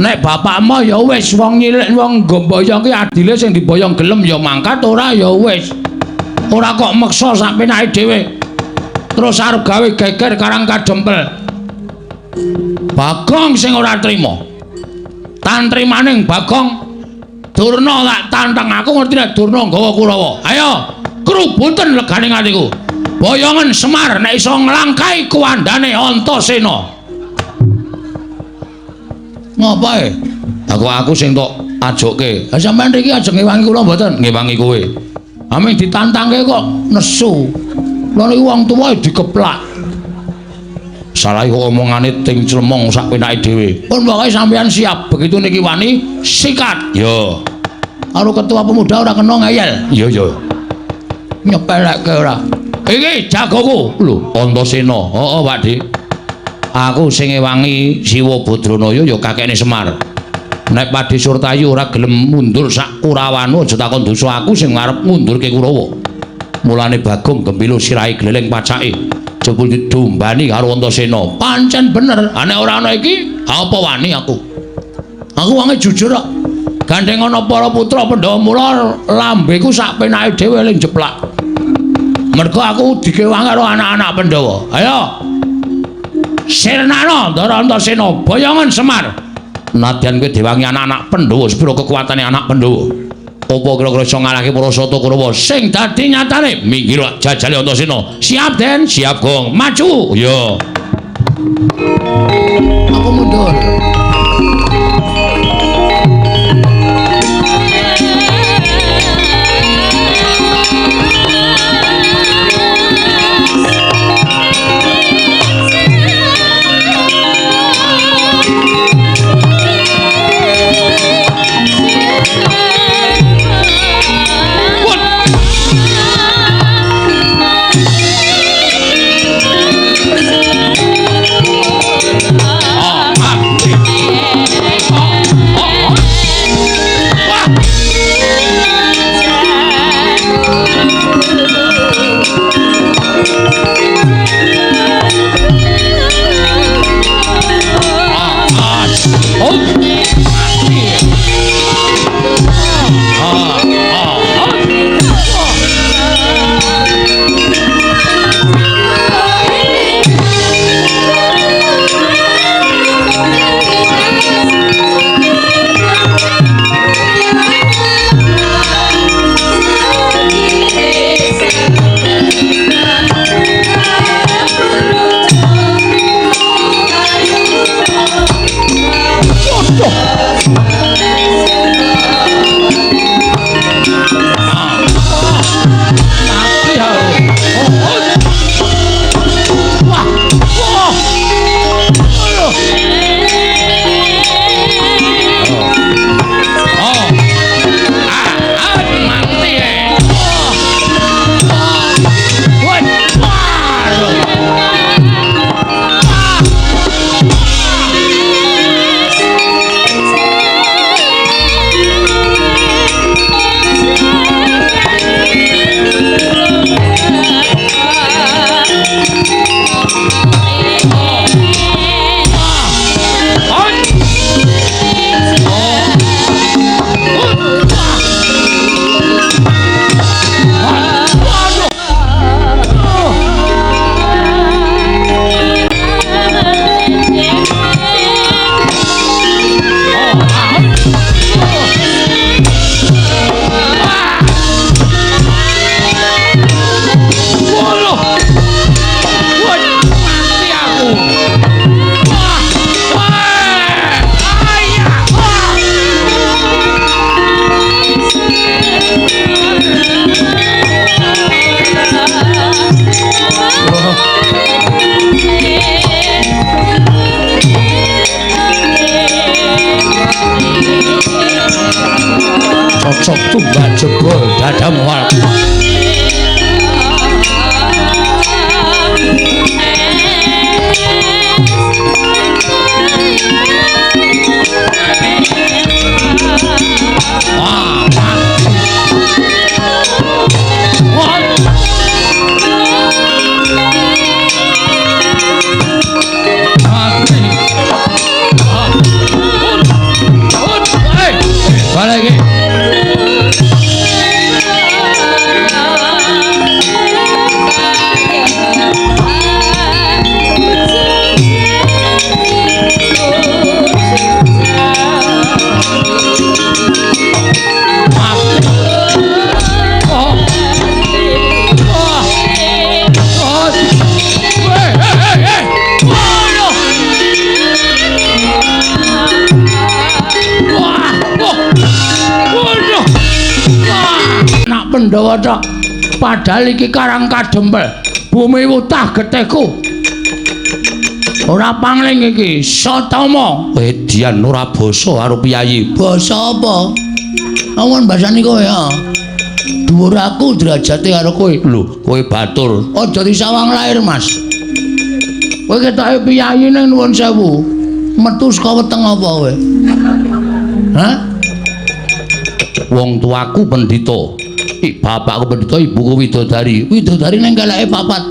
Nek bapakmu ya wis wong nyilek wong nggo mboyong ki adile sing diboyong gelem ya mangkat, ora ya wis. Ora kok meksa sak penake dhewe. Terus arep gawe geger karang kadempel. Bagong sing ora trima. Tantrimaning Bagong Durna tak tantang, aku ngerti nek Durna nggawa Kurawa. Ayo, krubuten legane atiku. Boyongen Semar nek iso nglangkai kuwandane Antasena. Ngopo e? Aku sing tok ajokke. Ha sampean mriki aja ngewangi kula mboten? Ngewangi kowe. Aming ditantangke kok nesu. Lha niku wong tuwa dikeplak. Salah kok omongane ting clemong sak penake dhewe. Pun pokoke sampean siap, begitu niki wani sikat. Yo. Karo ketua pemuda ora kena ngeyel. Iya iya. Nyepelekke ora. Iki jagoku. Lho, Antasena. Heeh, Pak Dik. Aku sing ngewangi Siwa Badranaya ya kakekne Semar. Nek Padhe Surtayu ora gelem mundur sak Kurawanu aja takon dosa aku sing arep ngundurke Kurawa. Mulane Bagong gembilo sirahe gleleng pacake. Jebul didombani karo Antasena. Pancen bener, nek ora ana iki, apa wani aku? Aku wonge jujur kok. Gandeng ana para putra Pandhawa mula lambeku sak penake dhewe ling jeplak. Mergo aku dikewangi karo anak-anak Pandhawa. Ayo. Sirnana Ndara Antasena, boyongen Semar. Nadyan kowe diwangi anak-anak Pandhawa, sepiro kekuatane anak Pandhawa? Apa kira-kira iso ngalahke para sata Kurawa sing dadi nyatane? Minggir jajale Antasena. Siap, Den? Siap, Gong. Maju. Ya. Aku mundur. Cocok tumbak jebol dadamu wal. Balik. Pandhawa tok. Padahal iki Karang Kadempel, bumi wutah getihku. Ora pangling iki, Satama. Edian ora basa karo piyayi. Basa apa? Awan basani kowe ya. Dhuwur aku derajate karo kowe. Lho, kowe batur. Aja disawang lair, Mas. Kowe ketoke piyayi ning nuwun sewu. Metu saka weteng apa kowe? Hah? Wong tuaku pendhita. Bapakku pendhita, ibuku widodari. Widodari ning keleke papat.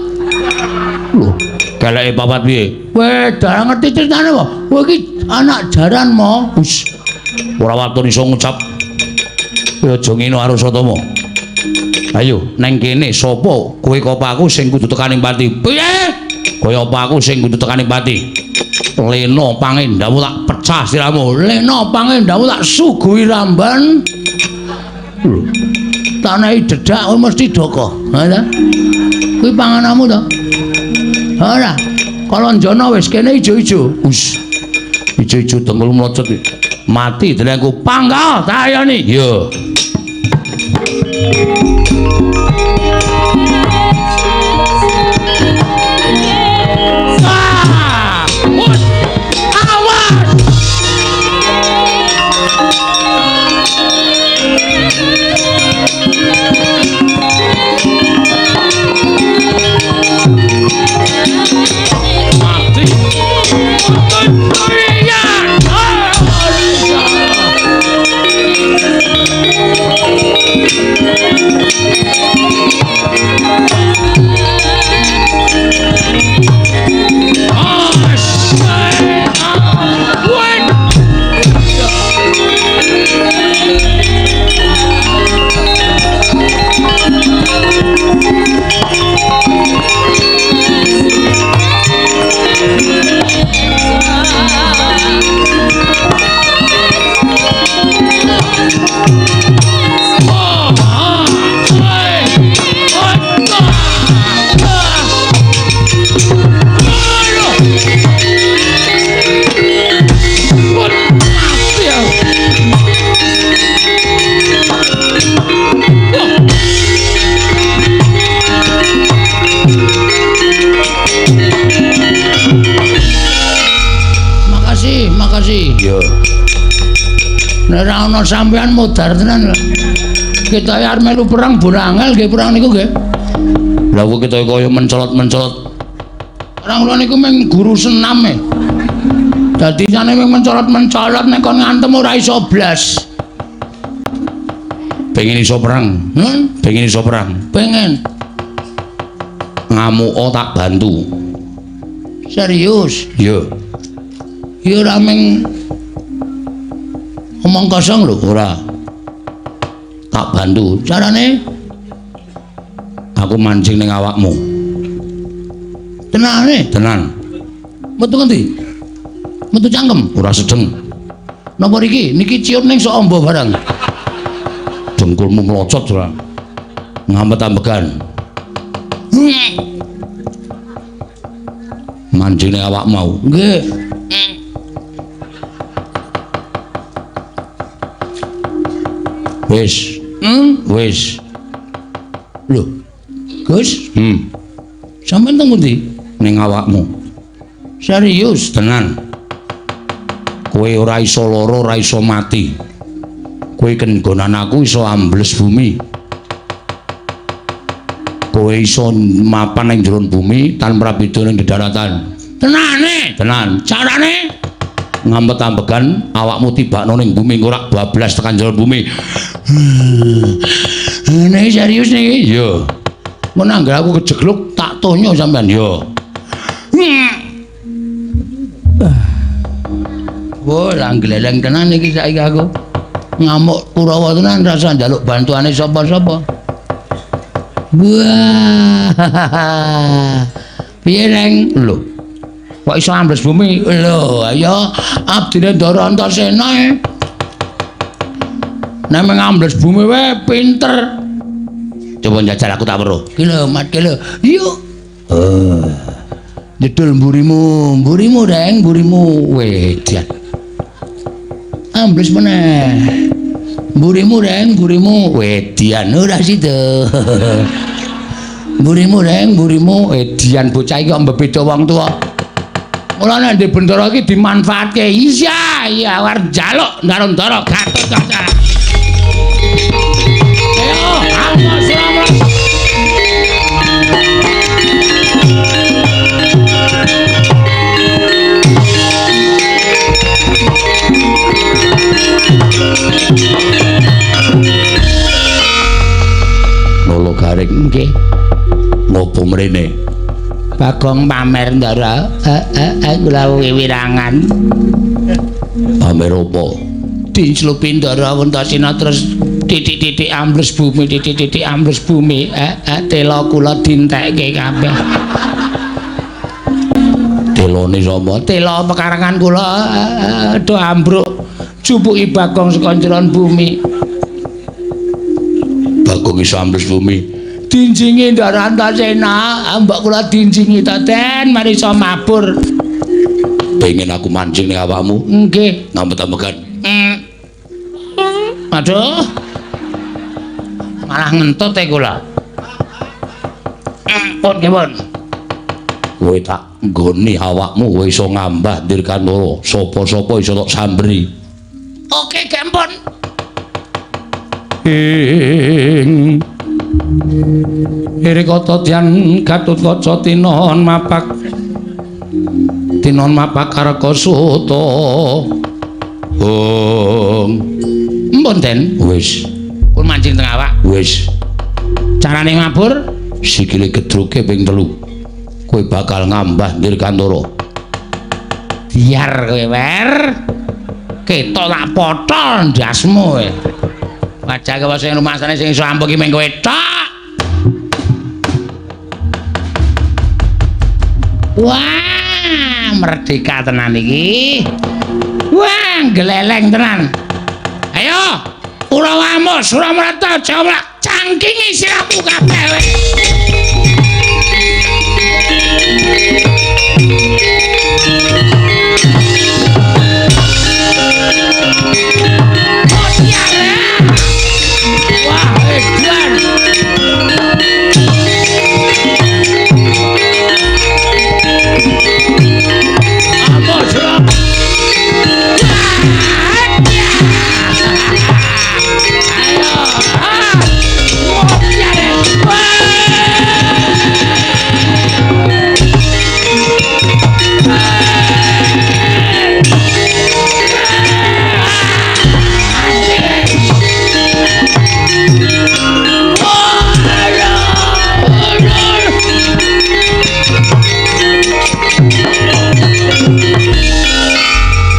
Lho, keleke papat piye? Kowe ora ngerti critane apa? Kowe iki anak jaran mo. Wis. Ora waton iso ngucap. Kowe aja ngene karo Satama. Ayo, neng kene sapa kowe apa aku sing kudu tekaning pati? Piye? Kowe apa aku sing kudu tekaning pati? Lena pangendamu tak pecah siramu. Lena pangendamu tak suguhi ramban. Lho. Tanahi dedak kowe mesti doko. Ha ta? Kuwi pangananmu to? Ora. Kalanjana wis kene ijo-ijo. Wis. Ijo-ijo dengkul mlocot. Mati delengku. Pangga tayoni. Iya. Nek ora ana sampean modar tenan. Kita arep melu perang bola angel nggih perang niku nggih. Lah kok kita kaya mencolot-mencolot. Perang kula niku mung guru senam e. Dadi jane mung mencolot-mencolot nek kon ngantem ora iso blas. Pengen iso perang? Pengen iso perang? Pengen. Ngamuka tak bantu. Serius? Iya. Ya ora mung omong kosong lho, ora. Tak bantu. Carane aku mancing ning awakmu. Tenane? Tenan. Metu ngendi? Metu cangkem, ora sedeng. Napa riki? Niki ciut ning sok amba barang. Dengkulmu mlocot ora. Ngampet-ambegan. Mancing ning awakmu mau. Nggih. Wis. Wis. Lho. Gus? Sampeyan teng pundi? Ning awakmu. Serius? Tenan. Kowe ora iso lara, ora iso mati. Kowe kenggonan aku iso ambles bumi. Kowe iso mapan ning jero bumi tanpa beda ning dedaratan. Tenane? Tenan. Carane? Ngampet-ambegan awakmu tibakno ning bumi ora bablas tekan jero bumi. Nek serius niki? Iya. Mun anggere aku kejegluk tak tonyo sampean. Iya. Wah, lah gleleng tenan iki saiki aku. Ngamuk Kurawa tenan rasa njaluk bantuane sapa-sapa. Wah. Piye, Neng? Lho. Kok iso ambles bumi? Lho, ayo abdine Ndara Antasena e. Nek ambles bumi wae pinter. Coba njajal aku tak weruh. Ki lho, Mat, ki lho. Yuk. Jedul mburimu, mburimu Reng, mburimu. Wedian. Ambles meneh. Mburimu Reng, mburimu wedian ora sida. Mburimu Reng, mburimu edian bocah iki kok mbebeda wong tuwa. Mulane ndek Bentara iki dimanfaatke. Iya, iya arep njaluk Ndara-ndara Gatotkaca. Ayo, awas selamat. Lolo garing nggih. Ngopo mrene? Bagong pamer Ndara. Kula wiwirangan. Pamer apa? Dinslupi Ndara Antasena terus titik-titik ambles bumi, titik-titik ambles bumi. Tela kula dintekke kabeh. Telone sapa? Tela pekarangan kula do ambruk. Jupuki Bagong saka njeron bumi. Bagong iso ambles bumi. Dinjingi Ndara Antasena, mbok kula dinjingi to, Den, mari iso mabur. Pengen aku mancing ning awakmu? Nggih. Ngambet-ambekan. Aduh. Malah ngentut e kula. Pun nggih, pun. Kowe tak nggoni awakmu kowe iso ngambah Dirgantara. Sapa-sapa iso tok samberi. Oke, gempon. Ing Irikata Dyan Gatotkaca tinon mapak kareka suta. Hong. Mpun, Den. Wis. Pun mancing teng awak. Wis. Carane mabur sikile gedruke ping 3. Kowe bakal ngambah Dirgantara. Biar kowe, Wer. Ketok tak potol ndasmu kowe. Wajah kowe sing rumasane sing iso ampuh ki mung kowe tok. Wah, merdeka tenan iki. Wah, gleleng tenan. Ayo, Urawamu, Suramrata, Jawa, cangkingi sirahmu kabeh kowe. Wah, edan.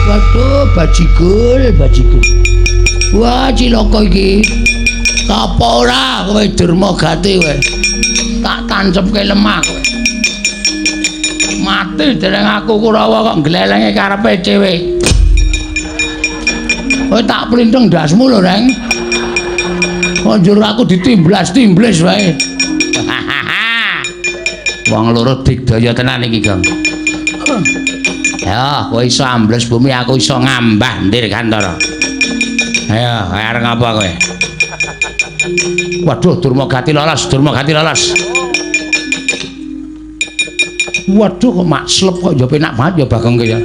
Waduh, bajigul, bajigul. Wah, cilaka iki. Apa ora kowe Durmagati kowe? Tak tancepke lemah kowe. Mati dereng aku Kurawa kok glelenge karepe dhewe. Kowe tak plintheng ndasmu lho, Reng. Kok njur aku ditimblas-timblis wae. Wong loro digdaya tenan iki, Gong. Ya, kowe iso ambles bumi, aku iso ngambah Dirgantara. Ayo, arep ngapa kowe? Waduh, Durmagati lolos, Durmagati lolos. Waduh, kok makslep kok ya penak banget ya Bagong ki ya.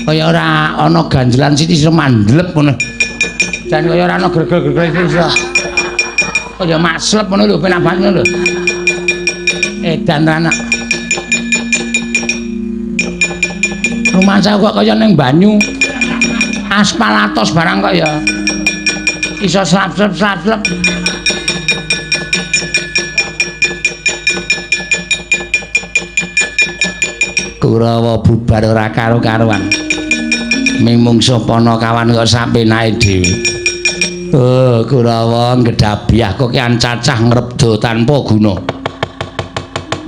Kaya ora ana ganjelan sithik iso mandlep ngono. Jan kaya ora ana gregel-gregel iso. Kaya makslep ngono lho, penak banget ngono lho. Edan ra anak. Rumangsa kok kaya ning banyu. Aspal atos barang kok ya. Iso slap-slap-slap. Kurawa bubar ora karo-karuan. Ming mungsuh Panakawan kok sapenake dhewe. Oh, Kurawa ngedhabyah kok kian cacah ngrebda tanpa guna.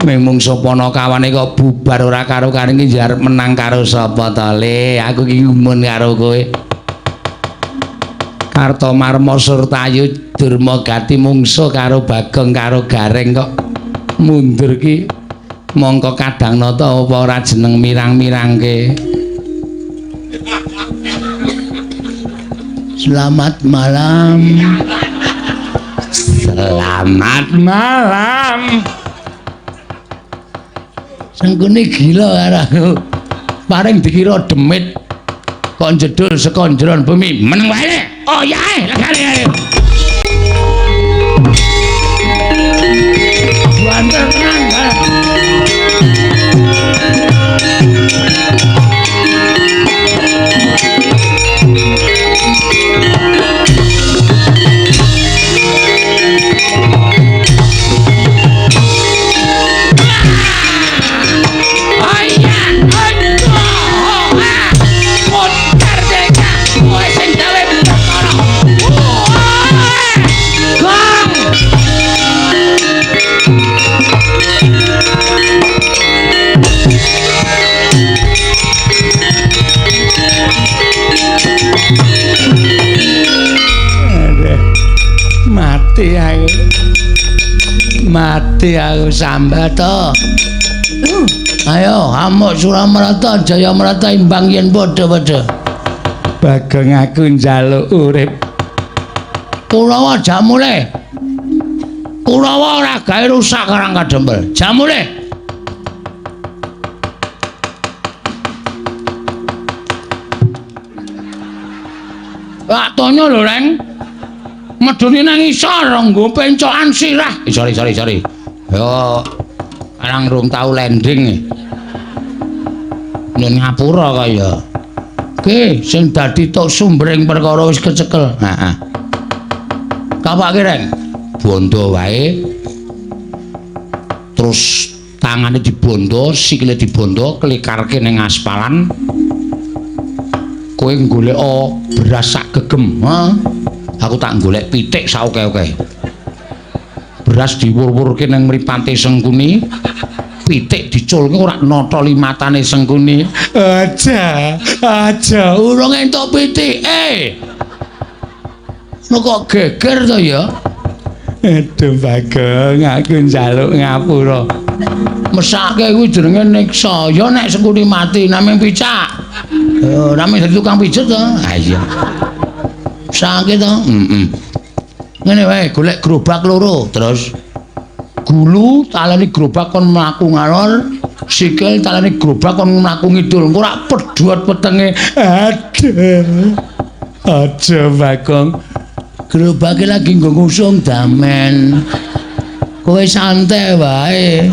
Ming mungsuh Panakawane kok bubar ora karo-karuan iki arep menang karo sapa to, Le? Aku iki gumun karo kowe. Kartomarma Surtayu Durmagati mungsuh karo Bagong karo Gareng kok mundur ki mongko kadang nata apa ora jeneng mirang-mirangke. Selamat malam. Selamat malam. Sengkuni gila karo aku. Paring dikira demit kok jedul saka njeron bumi. Meneng wae. Oh ya, legane. Banter tenan. Mati aku. Mati aku sambat to. Ayo amuk Suramarta Jayamarta imbang yen padha-padha. Bagong aku njaluk urip. Kurawa jamule. Kurawa ora gawe rusak Karang Kadempel. Jamule. Pak Tonyo lho, Reng. Medune nang isor nggo pencokan sirah. Sorry. Yo arang rung tau landing. Nyun ngapura kaya. Ki sing dadi tok sumbering perkara wis kecekel. Heeh. Kapake, Reng? Bondo wae. Terus tangane dibondo, sikile dibondo, klikarke ning aspalan. Kowe golek beras sak gegem, ha? Aku tak golek pitik saoke-oke. Beras diwur-wurke nang mripate Sengkuni, pitik diculke ora nata limatane Sengkuni. Aja, aja urung entuk pitike. Lho kok geger to ya? Aduh Bagong, aku njaluk ngapura. Mesake kuwi jenenge niksa. Ya nek Sengkuni mati namung picak. Ya namung dadi tukang pijet to. Ha iya. Sakit to? Heeh. Ngene wae, golek gerobak loro, terus gulu taleni gerobak kon mlaku ngalor, sikil taleni gerobak kon mlaku ngidul. Engko rak pedhot wetenge. Aduh. Aja Bagong. Gerobake lagi nggo ngusung damen. Kowe santai wae.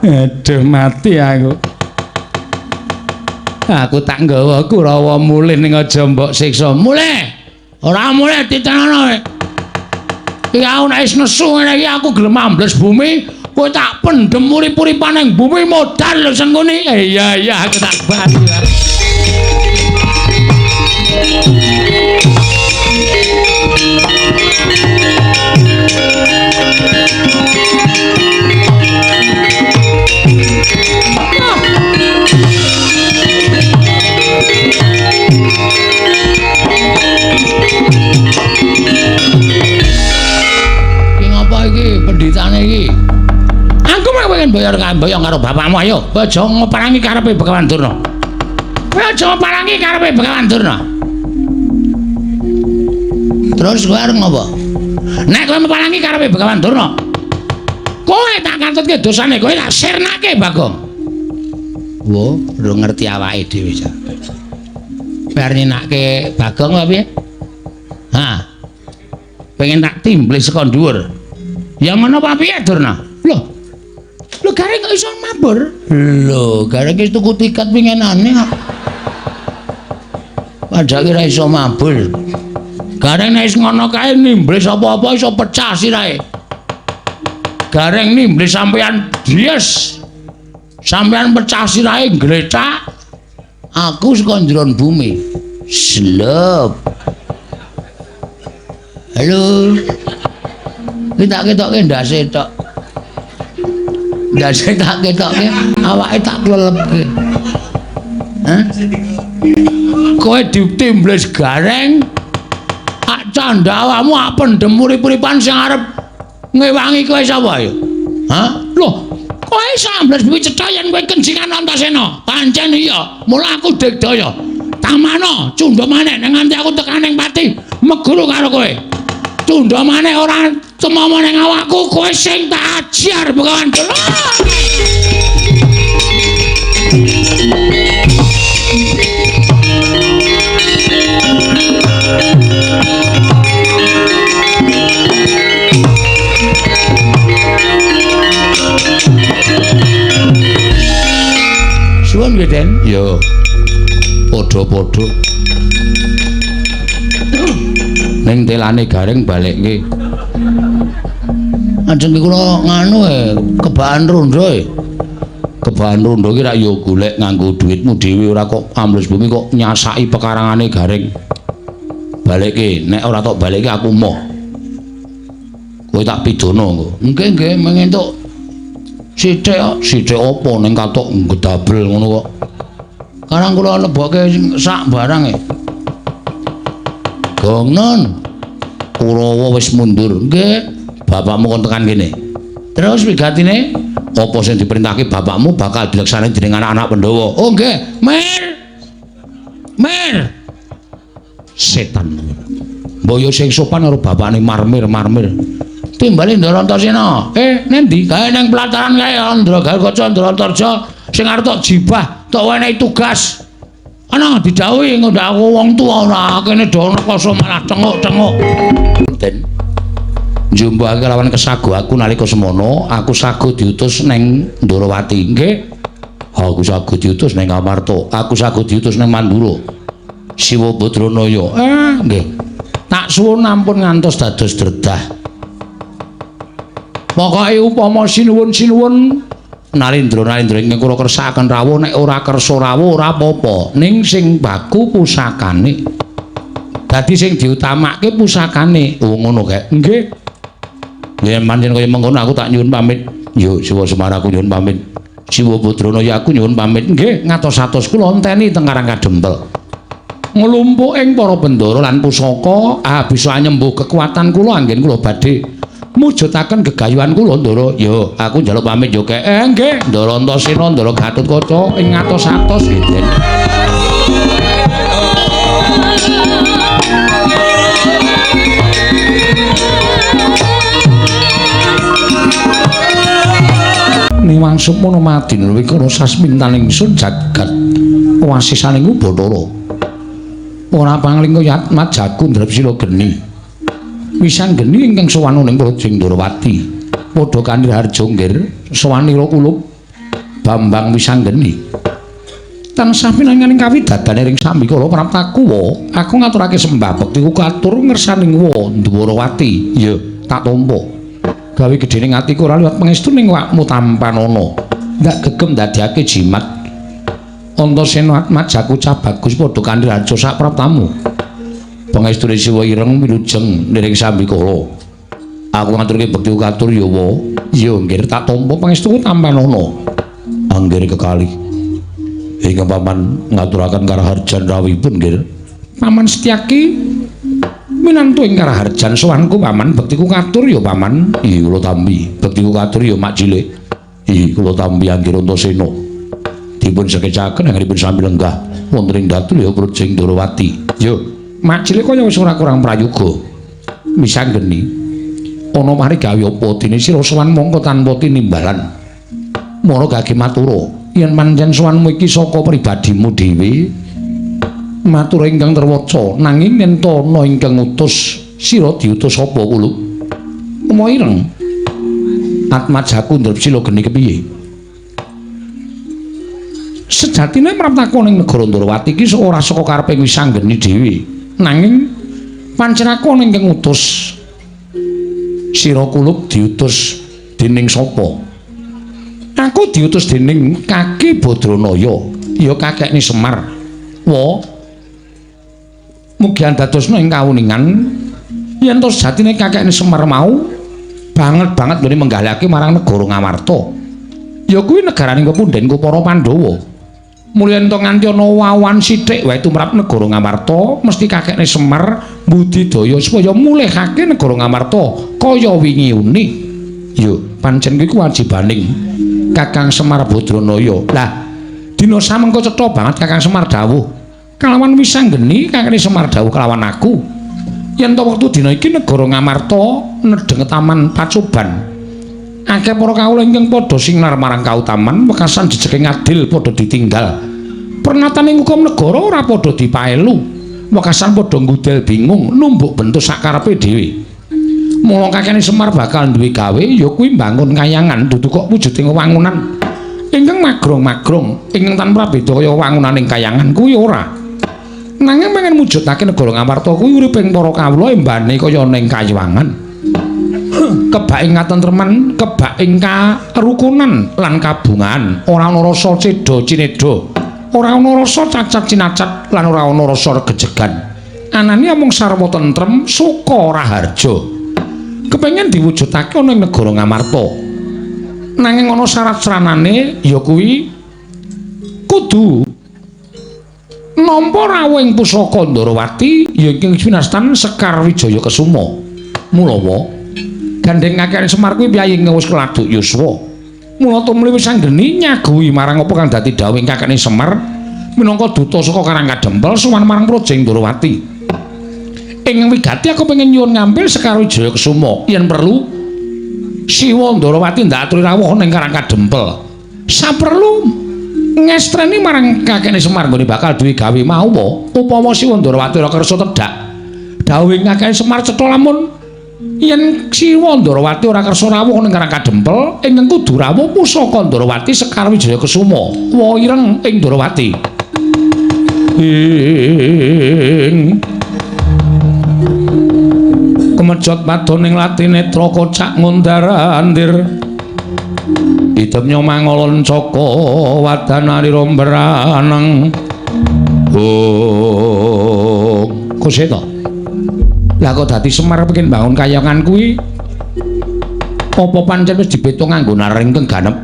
Aduh mati aku. Aku tak nggawa Kurawa mulih ning aja mbok siksa. Mulih. Ora mulih titenono kowe. Iki aku nek wis nesu ngene iki aku gelem ambles bumi, kowe tak pendem urip-uripan ning bumi modal lho Sengkuni. Iya iya aku tak bali. Iki ngapa iki pendhitane iki? Aku meh pengen bayar kamboyong karo bapakmu ayo. Kowe aja ngoparangi karepe Begawan Durna. Kowe aja ngoparangi karepe Begawan Durna. Terus kowe arep ngopo? Nek kowe meparangi karepe Begawan Durna, kowe tak katutke dosane, kowe tak sirnake Bagong. Wo, ora ngerti awake dhewe ja. Bar nyenake Bagong apa piye? Hah. Pengen tak timblis saka dhuwur. Ya ngono apa piye Durna? Loh. Lho gareng kok iso mabur? Lho, gareng wis tuku tiket winginane kok. Padahal ora iso mabur. Gareng nek wis ngono kae nimblis apa-apa iso pecah sirahe. Gareng nimblis sampean dies. Sampean pecah sirahe gletak. Aku saka njeron bumi. Slep. Halo. Iki tak ketokke ndase tok. Ndase tak ketokke, awake tak klelepke. Hah? Kowe ditimbles gareng. Ak candha awakmu ak pendem urip-uripan sing arep ngewangi kowe sapa ya? Hah? Loh, kowe sambles bumi cetha yen kowe kencingan Antasena. Pancen iya, mula aku digdaya. Tamano, cundha maneh nek nganti aku tekan ning pati, meguru karo kowe. Cundha maneh ora tumomo ning awakku, kowe sing tak ajar Begawan Durna. Suwun nggih, Den. Ya. Padha-padha. Ning telane Gareng balekke. Ajeng kula nganu kebahan rondo e. Kebahan rondo ki rak ya golek nganggo dhuwitmu dhewe, ora kok ambles bumi kok nyasaki pekarangane Gareng. Balekke, nek ora tok balekke aku moh. Kowe tak pidana engko. Nggih, nggih, mengentuk sithik kok. Sithik apa ning katok ngedabel ngono kok. Karang kula lebokke sak barang e. Gongnon. Kurawa wis mundur. Nggih, bapakmu kon tekan kene. Terus wigatine apa sing diperintahke bapakmu bakal dilaksanakake dening anak-anak Pandhawa. Oh nggih, Mir. Mir. Setan. Mbok yo sing sopan karo bapakne marmir-marmir. Timbali Ndara Antasena. Nendi? Kae ning pelataran kae Andra Garukaca Ndara Antarja sing arep tok jibah, tok wenehi tugas. Ana didhawuhi ngondak aku wong tuwa ora kene do rekoso malah tenguk-tenguk. Den. Njumpuhake lawan kesago aku nalika semono, aku sago diutus ning Ndorowati. Nggih. Aku sago diutus ning Amarta, aku sago diutus ning Mandura. Siwa Badranaya. Nggih. Tak suwun ampun ngantos dados dredah. Pokoke upama sinuwun-sinuwun Narendra-narendra ingkang kula kersakaken rawuh, nek ora kersa rawuh ora apa-apa, ning sing baku pusakane. Dadi sing diutamake pusakane. Oh ngono kae. Nggih. Nggih pancen kaya mengkono aku tak nyuwun pamit. Yo Siwa Semar aku nyuwun pamit. Siwa Badranaya aku nyuwun pamit. Nggih, ngatos-atos kula enteni teng Karang Kadempel. Nglumpuk ing para bendara lan pusaka, bisa nyembuh kekuatan kula anggen kula badhe mujudaken gegayuhan kula Ndara. Yo, aku njaluk pamit yo kek. Nggih, Ndara Antasena, Ndara Gatotkaca ing ngatos-atos nggih, Den. Niwang sukmana madin wikara sasmintaning sun jagat wasisaning Bathara. Ora pangling kaya atmajaku ndrep sila geni. Wisan geni ingkang sowan ning Praja Ndorowati. Padha kanirharja nggir sowanira kulup Bambang Wisanggeni. Tansah pinanganing kawidadane ring sambikala praptaku, aku ngaturake sembah bekti katur ngersaning wa Ndorowati. Ya, tak tampa. Gawe gedhening atiku ora liwat pangestu ning awakmu tampanana. Ndak gegem ndadekake jimat. Antasena atmajaku cah bagus padha kanirharja sak praptamu. Pangestune Siwa ireng wilujeng niring sambikala. Aku ngaturke bekti katur ya wa. Ya nggih tak tampa pangestuku tampanana. Anggere kekalih. Ingkang paman ngaturaken karaharjan rawuhipun nggih. Paman Setyaki minantu ing karaharjan sowanku paman bektiku katur ya paman. Iya kula tampi. Bektiku katur ya mak cilik. Iya kula tampi anggere Antasena. Dipun sekecaken anggenipun sami lenggah wonten ing datul ya Praja Ndorowati. Yo mak cilik kaya wis ora kurang prayoga. Misanggeni ana mari gawe apa dene sira sowan mongko tanpa tinimbalan. Mara gage matura yen pancen sowanmu iki saka pribadimu dhewe matur ingkang terwaca, nanging yen ta ana ingkang ngutus sira diutus apa kulup? Umo ireng atmajaku ndrep sila geni kepiye? Sejatine praptaku ning negara Ndorowati iki ora saka karepe Wisanggeni dhewe, nanging pancen aku ana ingkang ngutus. Sira kulup diutus dening sapa? Aku diutus dening Kaki Badranaya, ya kakekne Semar. Wa mugi andadosna ing kawuningan yen to sejatine kakekne Semar mau banget-banget nggone menggalihake marang negara Ngamarta. Ya kuwi negarane kepundhenku para Pandhawa. Mulya ento nganti ana wawan sithik wae tumrap negara Ngamarta, mesti kakekne Semar budidaya supaya mulihake negara Ngamarta kaya wingi uni. Ya, pancen kuwi kewajibaning Kakang Semar Badranaya. Lah, dina samengko cetha banget Kakang Semar dawuh, Kalawan wisanggeni kakene Semar dawuh kelawan aku. Yen to wektu dina iki negara Ngamarta nedheng taman pacoban. Akeh para kawula ingkang padha sinar marang kautaman wekasan jejeke ngadil padha ditinggal. Pernataning hukum negara ora padha dipaelu. Wekasan padha ngudel bingung numbuk bentuk sakarepe dhewe. Mula kakene Semar bakal duwe gawe ya kuwi mbangun kayangan dudu kok wujuding wangunan ingkang magrong-magrong ingkang tanpa beda kaya wangunaning kayangan kuwi ora. Nanging pengen mujudake negara Ngamarta kuwi uriping para kawula embane kaya ning kayangan. Kebak ing katentreman, kebak ing karukunan lan kabungan, ora ana rasa cedha cinedha, ora ana rasa cacat cinacat lan ora ana rasa regejegan. Anane amung sarwa tentrem, suka raharja. Kepengen diwujudake ana ing negara Ngamarta. Nanging ana syarat sranane ya kuwi kudu nampa rawuh ing pusaka Ndorowati ya ingkang winastan Sekar Wijaya Kesuma. Mulawa gandeng kakekane Semar kuwi piyayi ingkang wis keladuk yuswa. Mula tumli wis anggeni nyaguhi marang apa kang dadi dawuhing kakekane Semar minangka duta saka Karang Kadempel sowan marang Praja Ndorowati. Ing wigati aku pengen nyuwun ngambil Sekar Wijaya Kesuma yen perlu Siwa Ndorowati ndak aturi rawuh ning Karang Kadempel. Saperlu ngestreni marang kakekne Semar nggone bakal duwe gawe mau upama Siwa Ndorowati ora kersa tedhak. Dawuhing kakekne Semar cetha lamun yen Siwa Ndorowati ora kersa rawuh ning Karang Kadempel ingkang kudu rawuh pusaka Ndorowati Sekar Wijaya Kesuma wa ireng ing Ndorowati. Ing kemejot padoning latinetra kocak ngundar-andir idemnya mangolon caka wadanarira mbraneng. Oh, kuseta. Lah kok dadi Semar pengin bangun kayangan kuwi apa pancen wis dibeto nganggo naring ingkang ganep?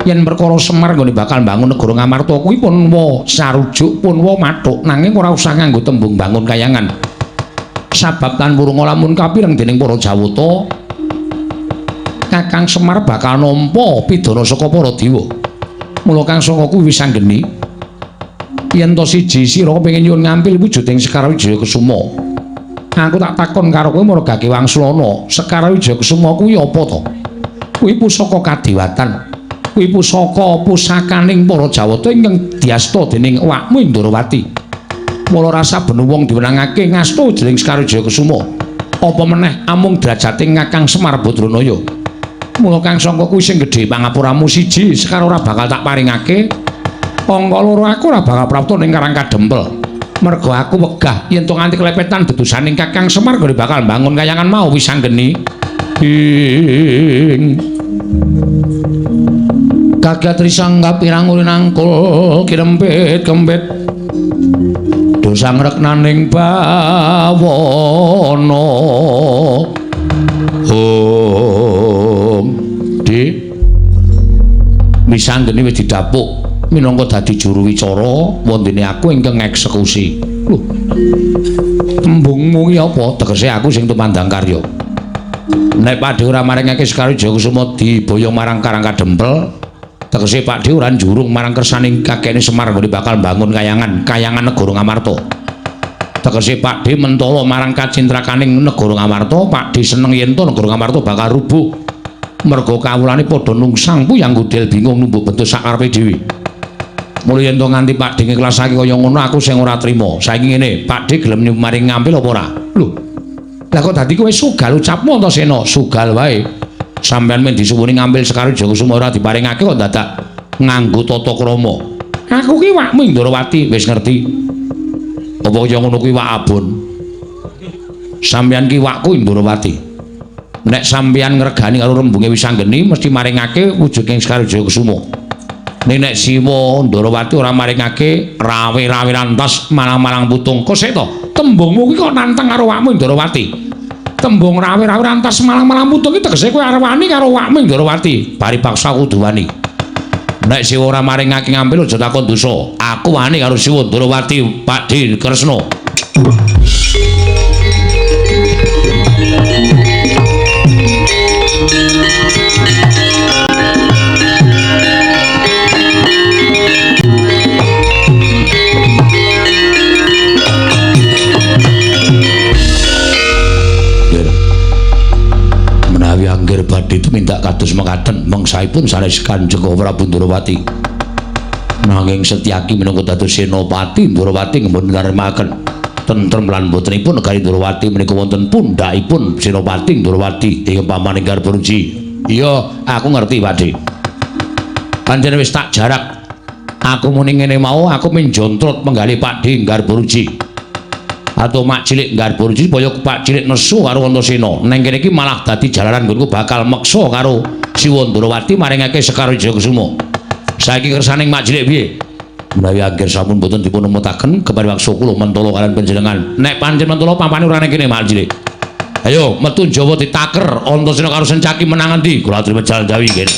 Yen perkara Semar nggone bakal bangun negara Ngamarta kuwi pun wa sarujuk pun wa mathuk nanging ora usah nganggo tembung bangun kayangan. Sabab tan wurunga lamun kapireng dening para Jawata Kakang Semar bakal nampa pidana saka para dewa. Mula Kang Saka kuwi wis anggeni yen to siji sira pengin nyuwun ngampil wujuding Sekar Wijaya Kesuma. Aku tak takon karo kowe margake wangsulana, Sekar Wijaya Kesuma kuwi apa to? Kuwi pusaka kadewatan. Kuwi pusaka pusakaning para Jawata ingkang diasta dening awakmu Ndorowati. Mula rasa ben wong diwenangake ngasta jeneng Sekar Wijaya Kesuma. Apa meneh amung derajate Kakang Semar Badranaya. Mula Kang Sangka kuwi sing gedhe pangapuramu siji, Sekar ora bakal tak paringake. Angka loro aku ora bakal prapta ning Karang Kadempel. Mergo aku wegah yen to nganti klepetan dedusaning Kakang Semar nggone bakal mbangun kayangan mau wis anggeni. Ing kagat risang kapirang urinangkul kirempit kempit dosa ngreknaning bawana. Om Dik misanggeni wis didapuk minangka dadi juru wicara wondene aku ingkang ngeksekusi. Lho, tembungmu ki apa? Tegese aku sing tumandang karya. Nek Pakdhe ora maringake Sekar Wijaya Kusuma diboyong marang Karang Kadempel, tegese Pakdhe ora njurung marang kersaning kakekne Semar nggone bakal mbangun kayangan, kayangan negara Ngamarta. Tegese Pakdhe mentala marang kacintrakaning negara Ngamarta, Pakdhe seneng yen to negara Ngamarta bakal rubuh. Mergo kawulane padha nungsang puyang gudel bingung numbuk bentuk sakarepe dhewe. Mula yen to nganti Pakdhe ngiklasake kaya ngono aku sing ora trima. Saiki ngene, Pakdhe gelem maring ngampil apa ora? Lho. Lah kok dadi kowe sugal ucapmu to Sena? Sugal wae. Sampeyan men disuwuni ngambil Sekar Wijaya Kusuma ora diparingake kok dadak nganggo tata krama. Aku ki wakmu Ndorowati wis ngerti. Apa kaya ngono kuwi wak abon? Sampeyan ki wakku Ndorowati. Nek sampeyan ngregani karo rembunge Wisanggeni mesti maringake wujuding Sekar Wijaya Kusuma. Nek Siwa Ndorowati ora maringake rawe-rawe rantas malang-malang putung. Kok sik to? Tembungmu kuwi kok nantang karo wakmu Ndorowati. Tembung rawe-rawe rantas malang-malang putung iki tegese kowe arep wani karo wakmu Ndorowati. Bari paksa kudu wani. Nek Siwa ora maringake ngampil aja takon dosa. Aku wani karo Siwa Ndorowati, Pakdhe Kresna. Tumindak kados mekaten mangsaipun sanes Kanjeng Prabu Ndrawati. Nanging Setyaki minangka dados senopati Ndrawati ngemboten narimaken tentrem lan botenipun negari Ndrawati menika wonten pundhakipun Senopati Ndrawati ing pamaning Garbaruji. Iya, aku ngerti, Pakde. Pancen wis tak jarak. Aku muni ngene mau, aku minjontrot menggali Pakde Garbaruji. Atau mak cilik Garbaruji supaya Pak cilik nesu karo Antasena. Neng kene iki malah dadi jalaran nggonku bakal meksa karo Siwa Ndrawati maringake Sekar Wijayakusuma. Saiki kersaning mak cilik piye? Menawi angger sampun boten dipun emutaken kepariwaksa kula mentala kaliyan panjenengan. Nek pancen mentala pampane ora nang kene mak cilik. Ayo metu Jawa ditaker Antasena karo Sencaki menang endi? Kula aturi mejal Jawi kene.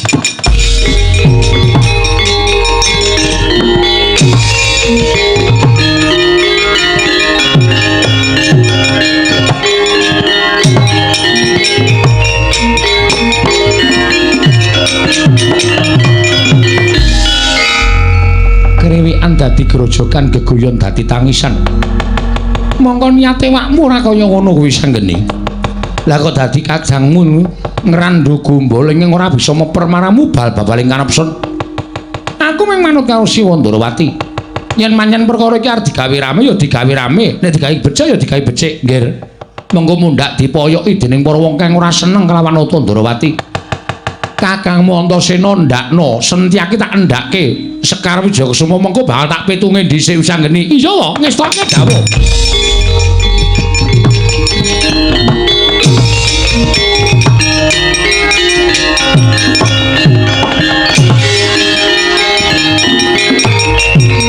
Krewekan dadi grojogan, geguyon dadi tangisan. Mongko niate wakmu ora kaya ngono kuwi sanggeni. Lah kok dadi kajangmu ngrandu gombol ing ora bisa meper maramu bal babaling kanepson. Aku mung manut karo Siwa Ndrawati. Yen pancen perkara iki arep digawe rame ya digawe rame, nek digawe becik ya digawe becik, nggih. Mengko mundhak dipoyoki dening para wong kang ora seneng kelawan Nata Ndrawati. Kakangmu Antasena ndakno, Setyaki tak endhake Sekar Wijayakusuma mengko bakal tak pitunge dhisik wisanggeni. Iya wae, ngestoke dawuh.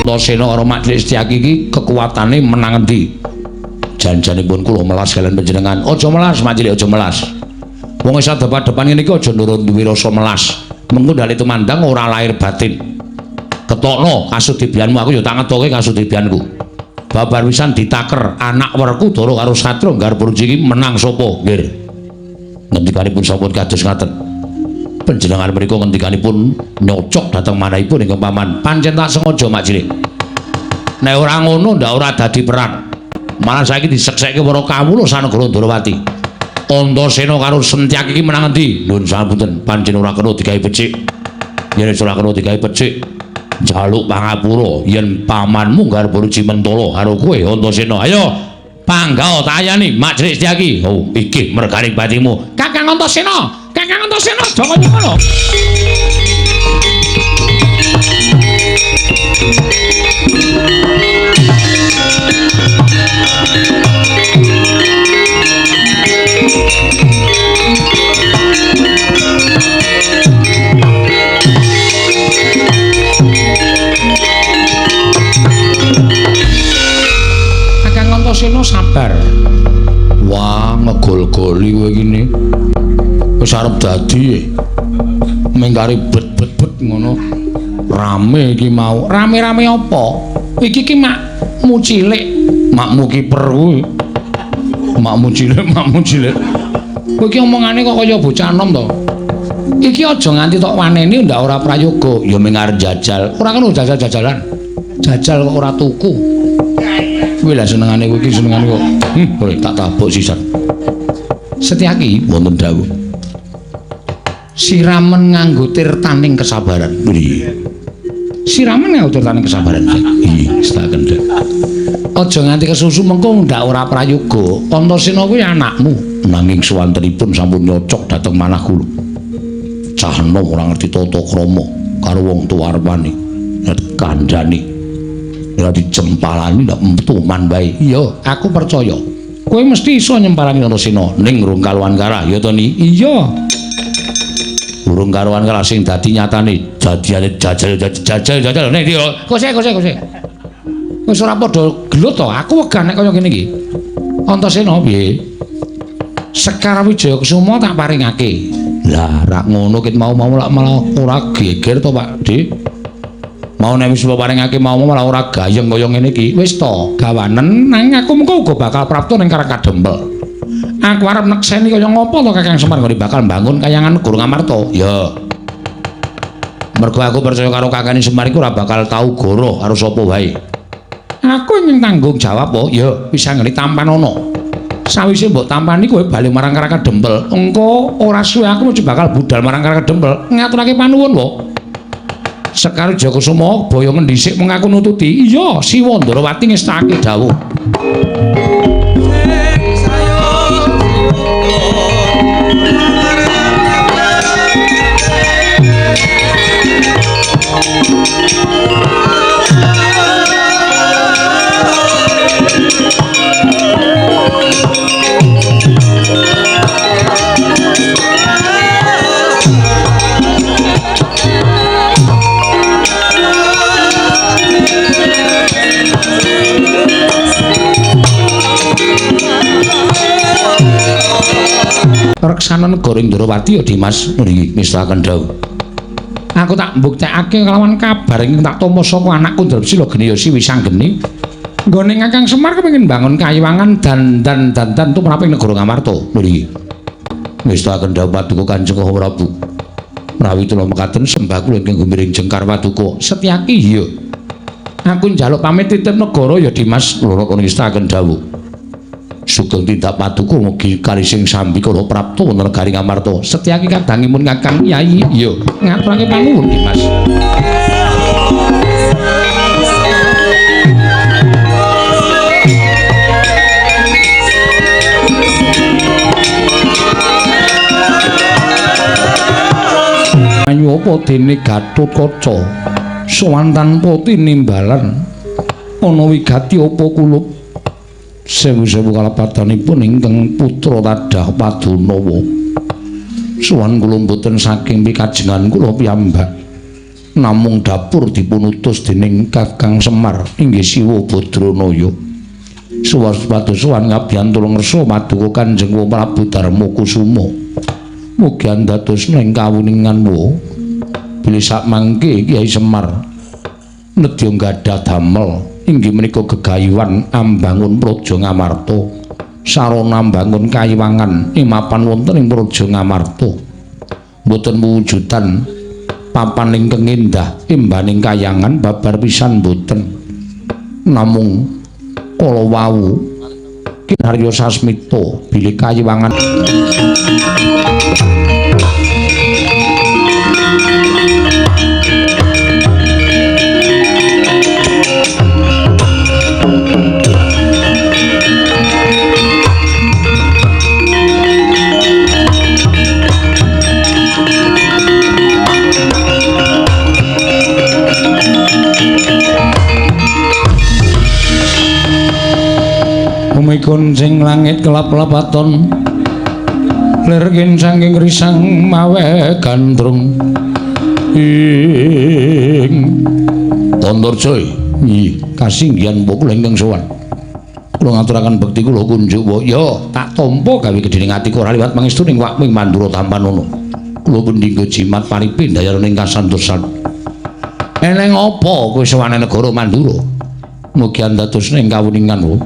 Antasena karo Mak Cilik Setyaki iki kekuatane menang endi? Janjanipun kula melas kaliyan panjenengan. Aja melas, Mak Cilik, aja melas. Wong wis adep-adepan ngene iki aja nurun duwe rasa melas. Mengko ndale tumandang ora lahir batin. Ketokno kasudibyanmu, aku ya tak ngetoke kasudibyanku. Babar wisan ditaker anak Werkudara karo Satria Garbaruji iki menang sapa? Nggih. Ngendikanipun sampun kados ngaten. Panjenengan mriku ngendikanipun nyocok dhateng manahipun ingkang paman. Pancen tak sengaja Mak Cilik. Nek ora ngono ndak ora dadi perang. Malah saiki diseksekke para kawula sanegara Ndrawati. Antasena karo Setyaki iki menang endi? Nuwun sapunten, pancen ora kena digawe becik. Yen ora kena digawe becik, njaluk pangapura yen pamanmu Garbaruji mentala karo kowe Antasena. Ayo panggah tayani Mak Cilik Setyaki. Oh, iki mergane batimu. Kakang Antasena, Kakang Antasena aja kaya ngono. Kakang Antasena sabar. Wah, ngegol-goli kowe iki. Wis arep dadi. Mengkari bet-bet-bet ngono. Rame iki mau. Rame-rame apa? Iki ki makmu cilik, makmu kiper kuwi. Makmu cilik, makmu cilik. Kowe iki omongane kok kaya bocah enom to. Iki aja nganti tok waneni ndak ora prayoga. Ya mung arep jajal. Ora kena jajal-jajalan. Jajal kok ora tuku. Kuwi lah senengane kowe iki senengane kok. Kowe tak tabuk sisan. Setyaki wonten dawuh. Siramen nganggo tirtaning kesabaran. Iya. Siramen nganggo tirtaning kesabaran. Iya, setaken dak. Aja nganti kesusu mengko ndak ora prayoga. Antasena kuwi anakmu. Nanging suwantenipun sampun nyocok dhateng manah kula. Cah enom ora ngerti tata krama karo wong tuwa arepane. Kandhane. Ora dijempalani ndak metu man bae. Iya, aku percaya. Kowe mesti iso nyempalani Antasena ning rung kaluwan karah ya to ni? Iya. Urung karuan kalah sing dadi nyatane jadiane jajal jajal jajal nek iki kose kose kose. Wis ora padha gelut to, aku wegah nek kaya ngene iki. Antasena piye? Sekar Wijayakusuma tak paringake. Lah rak ngono ket mau-mau lak malah ora geger to Pak Dik. Mau nek wis paringake mau malah ora gayeng kaya ngene iki. Wis to, gawanen nang aku mengko uga bakal prapta ning Karang Kadempel. Aku arep nekseni kaya ngopo to Kakang Semar nggone bakal mbangun kayangan Negara Ngamarta. Ya. Mergo aku percaya karo Kakang Semar iku ora bakal tau goroh karo sapa wae. Aku ingin tanggung jawab po. Ya, wis anggene tampan ana. Sawise mbok tampani kowe bali marang Karang Kadempel. Engko ora suwe aku mesti bakal budal marang Karang Kadempel. Ngaturake panuwun wae. Sekar Jayakusuma boyo ngendhisik mengaku nututi. Iya, Siwa Ndrawati ngestakake dawuh. Reksana negara Ndrawati ya Dimas nriki ngestakaken dawuh. Aku tak mbuktekake kelawan kabar ingkang tak tampa saka anakku Drepsila Geni ya Siwi Sanggeni. Nggone Kakang Semar kepengin mbangun kayiwangan dandan tumrap ing negara Ngamarta nriki. Ngestakaken dawuh paduka Kanjeng Prabu. Menawi kula mekaten sembah kula ingkang gumiring jengkar paduka. Setyaki iya. Aku njaluk pamit titip negara ya Dimas loro ngestakaken dawuh. Sugeng tindak paduka mugi karising sambikala prapta wonten negari Ngamarta. Setyaki kadangipun Kakang Yai. Iya, ngaturake panuwun Dimas. Ayu apa dene Gatotkaca sowan tanpa tinimbalan ana wigati apa kulup sewu-sewu kalepatanipun ingkang putra Tadah Padunawa. Sowan kula mboten saking pikajengan kula piyambak. Namung dapur dipunutus dening Kakang Semar inggih Siwa Badranaya. Suwas padusuwan ngabiyantu ngersa paduka Kanjeng Prabu Darma Kusuma. Mugi andadosna ing kawuningan wa bilih sakmangke Kyai Semar nedya gadah damel inggih menika gegayuhan ambangun Praja Ngamarta, sarana mbangun kayiwangan ing mapan wonten ing Praja Ngamarta. Mboten wujudan papan ingkang endah imbaning kayangan babar pisan mboten. Namung kala wau Kinarya Sasmita bilih kayiwangan Kuncing langit kelap-lapaton lir saking risang mawe gandrung ing Antarja. Nggih, kasinggihan mbok kula ingkang sowan. Kula ngaturaken bekti kula kunjuk wa ya tak tampa gawe gedhening atiku ora liwat pangestu ning wakming Mandura tampanono. Kula pendinggo jimat paripi ndayarane ing kasantosan. Eneng apa kowe sowan negara Mandura? Mugi andadosna ing kawuningan wa.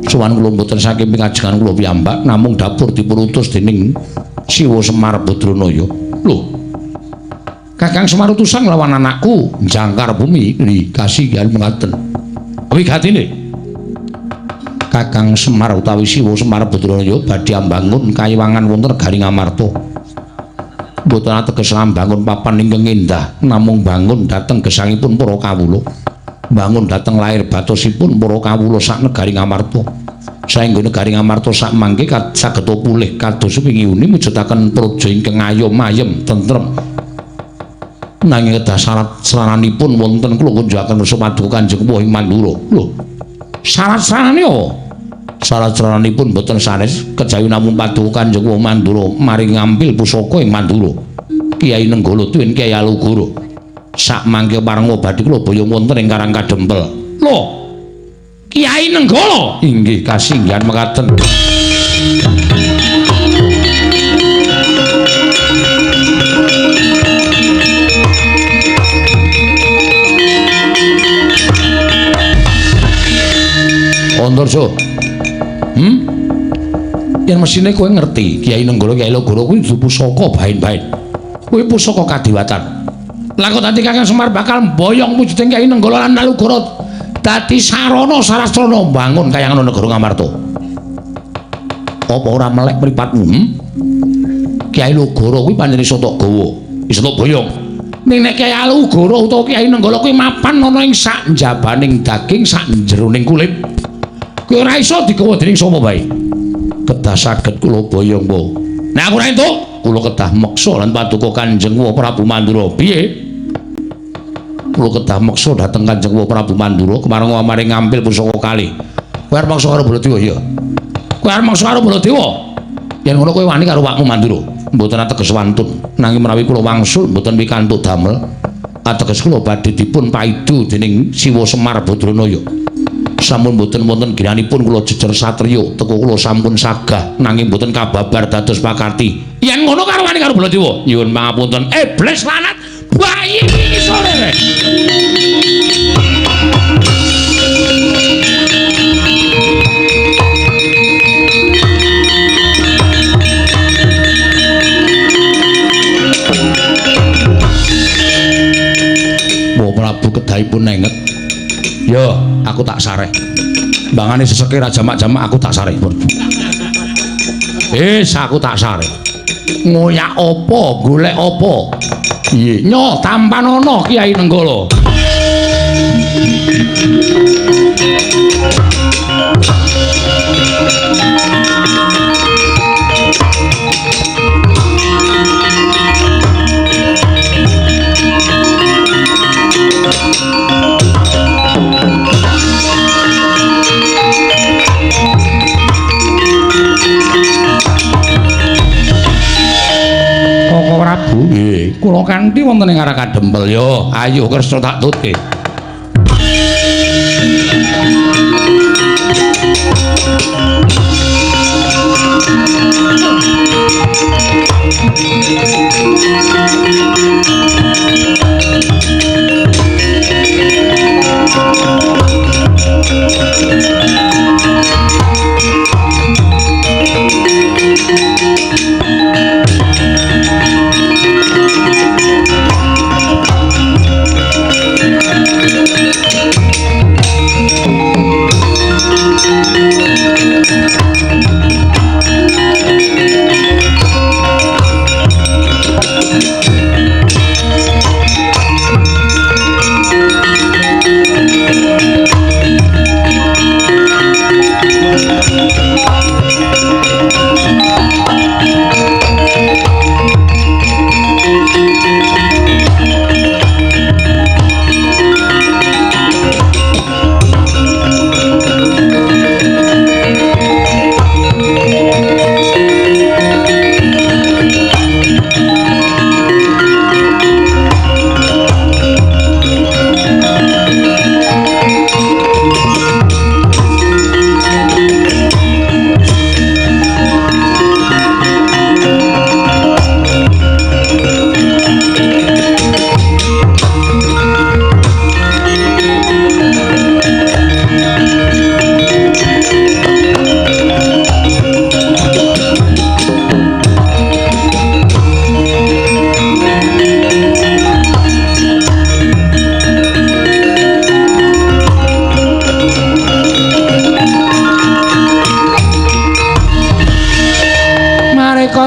Sowan kula mboten saking pingajengan kula piyambak namung dapur dipunutus dening Siwa Semar Badranaya. Lho. Kakang Semar utusan nglawan anakku jangkar bumi nggih kasihan mengaten. Wigatine Kakang Semar utawi Siwa Semar Badranaya badhe ambangun kayiwangan wonten negari Ngamarta. Mboten ateges ambangun papan ingkang endah namung bangun dhateng gesangipun para kawula. Bangun dhateng lahir batosipun para kawula sak negari Ngamarta. Saengga negari Ngamarta sak mangke saged pulih kados wingi-uni mujudaken praja ingkang ayom ayem tentrem. Nanging kedah syarat saranipun wonten kula kunjukaken kersa paduka Kanjeng Puh ing Mandura. Lho, syarat sarane apa? Syarat saranipun boten sanes kejawi namung paduka Kanjeng Puh Mandura mari ngampil pusaka ing Mandura. Kyai Nenggala tuwin Kyai Alugoro. Sak mangke pareng badhe kula boyong wonten ing Karang Kadempel. Lho, Kyai Nenggala inggih kasinggihan mekaten. Antarja. Yen mesine kowe ngerti Kyai Nenggala Kyai Alugoro kuwi dudu pusaka baen-baen. Kuwi pusaka kadiwatan. Lah kok dadi Kakang Semar bakal mboyong wujuding Kyai Nenggala lan Alugoro dadi sarana sarastrana mbangun kayangan negara Ngamarta. Apa ora melek mripatmu? Kyai Logoro kuwi pancen iso tok gawa, iso tok boyong. Ning nek Kyai Alugoro utawa Kyai Nenggala kuwi mapan ana ing sak njabaning daging, sak jeroning kulit. Kuwi ora iso digawa dening sapa wae. Kedah saged kula boyong, Po. Nek aku ora entuk, kula kedah meksa lan paduka Kanjeng Prabu Mandura. Piye? Kula kedah meksa dhateng Kanjeng Prabu Mandura kemareng amare ngampil pusaka kalih. Kowe arep meksa karo Baladewa ya? Kowe arep meksa karo Baladewa? Yen ngono kowe wani karo wakmu Mandura. Mboten ateges wantun, nanging menawi kula wangsul mboten pikantuk damel. Ateges kula badhe dipun paidu dening Siwa Semar Badranaya. Sampun mboten wonten ginanipun kula jejer satriya, teko kula sampun sagah nanging mboten kababar dados pakarti. Yen ngono karo wani karo Baladewa. Nyuwun pangapunten. Iblis lanat bayi iki sore. Prabu kedahipun nenget. Yo, aku tak sareh. Mbangane seseke ra jamak-jamak aku tak sareh. Wis, aku tak sareh. Ngoyak apa, golek apa? Piye? Nyo tampanana Kyai Nenggala. Koko Prabu, nggih, kula kanthi wonten ing arah kadempel yo. Ayo Kresna tak tutke.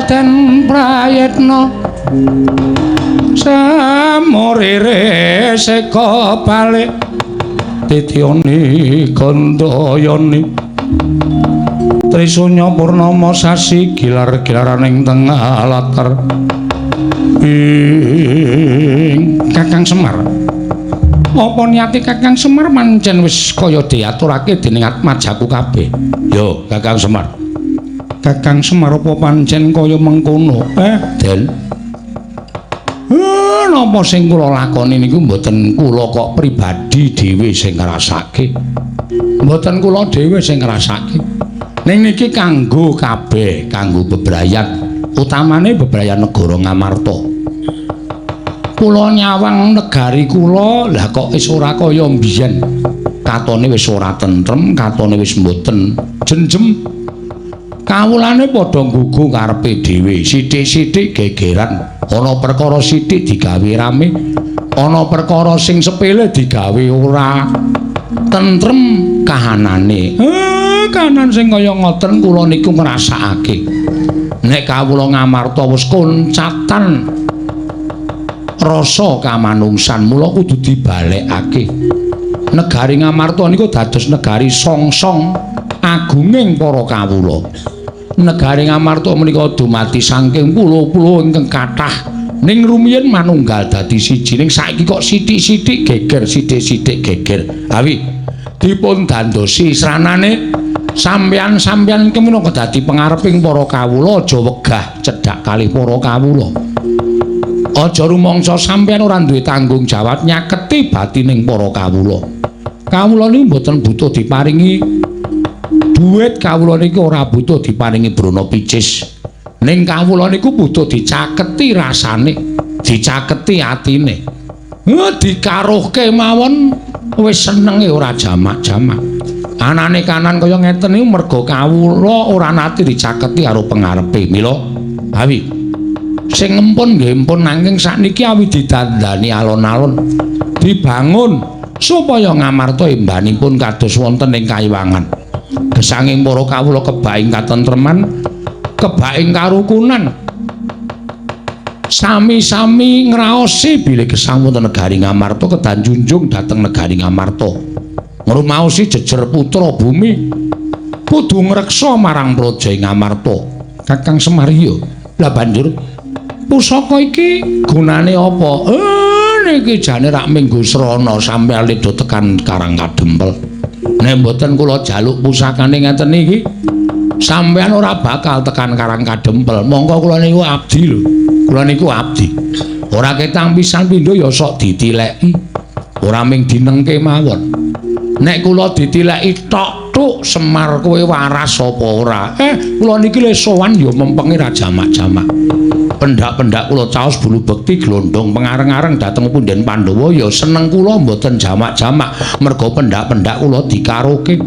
Den prayitna samurire seka balik titiyoni gandayani Trisunya purnama sasi gilar-gilaraning tengah latar ing Kakang Semar. Apa niate Kakang Semar pancen wis kaya diaturake dening atmajaku kabeh? Yo, Kakang Semar. Kakang Semar apa pancen kaya mengkono? Den. Napa sing kula lakoni niku mboten kula kok pribadi dhewe sing ngrasake. Mboten kula dhewe sing ngrasake. Ning niki kanggo kabeh, kanggo bebrayan, utamane bebrayan negara Ngamarta. Kula nyawang negari kula, lah kok wis ora kaya mbiyen. Katone wis ora tentrem, katone wis mboten jenjem. Kawulane padha nggugu karepe dhewe, sithik-sithik gegeran, ana perkara sithik digawe rame, ana perkara sing sepele digawe ora tentrem kahanane. Kanan sing kaya ngoten kula niku ngrasakake. Nek kawula Ngamarta wis koncatan rasa kamanungsan, mula kudu dibalekake. Negari Ngamarta niku dados negari songsong agunging para kawula. Negari Ngamarta menika dumadi saking pulo-pulo ingkang kathah, ning rumiyin manunggal dadi siji, ning saiki kok sithik-sithik geger, sithik-sithik geger. Awi dipun dandosi sranane sampeyan-sampeyan iki minangka dadi pengareping para kawula, aja wegah cedhak kalih para kawula. Aja rumangsa sampeyan ora duwe tanggung jawab nyaketi batining para kawula. Kawula niku mboten butuh diparingi duit, kawula niku ora butuh diparingi brana picis. Ning kawula niku butuh dicaketi rasane, dicaketi atine. Dikaruhke mawon wis senenge ora jamak-jamak. Anane kanan kaya ngeten niku merga kawula ora nate dicaketi karo pengarepe. Mila awi sing empun nggih empun, nanging sakniki awi didandani alon-alon, dibangun supaya Ngamarta embanipun kados wonten ing kayiwangan. Gesanging para kawula kebaing katentreman, kebaing karukunan, sami-sami ngraosi bilih gesang wonten negari Ngamarta kedah junjung dhateng negari Ngamarta. Ngrumaosi jejer putra bumi kudu ngreksa marang praja Ngamarta. Kakang Semar iya. Lah banjur pusaka iki gunane apa? Niki jane rak minggu srana sampeyan ledo tekan Karang Kadempel. Nek mboten kula jaluk pusakane ngeten iki, sampeyan ora bakal tekan Karang Kadempel. Mongko kula niku abdi lho. Kula niku abdi. Ora ketang pisan pindho ya sok ditileki. Ora ming dinengke mawon. Nek kula ditileki tok tuk Semar kowe waras apa ora? Kula niki le sowan ya mempenge ra jamak-jamak. Pendak-pendak kula caos bulu bekti glondong pengareng-areng dhateng punden Pandhawa ya seneng kula mboten jamak-jamak merga pendak-pendak kula dikaroke.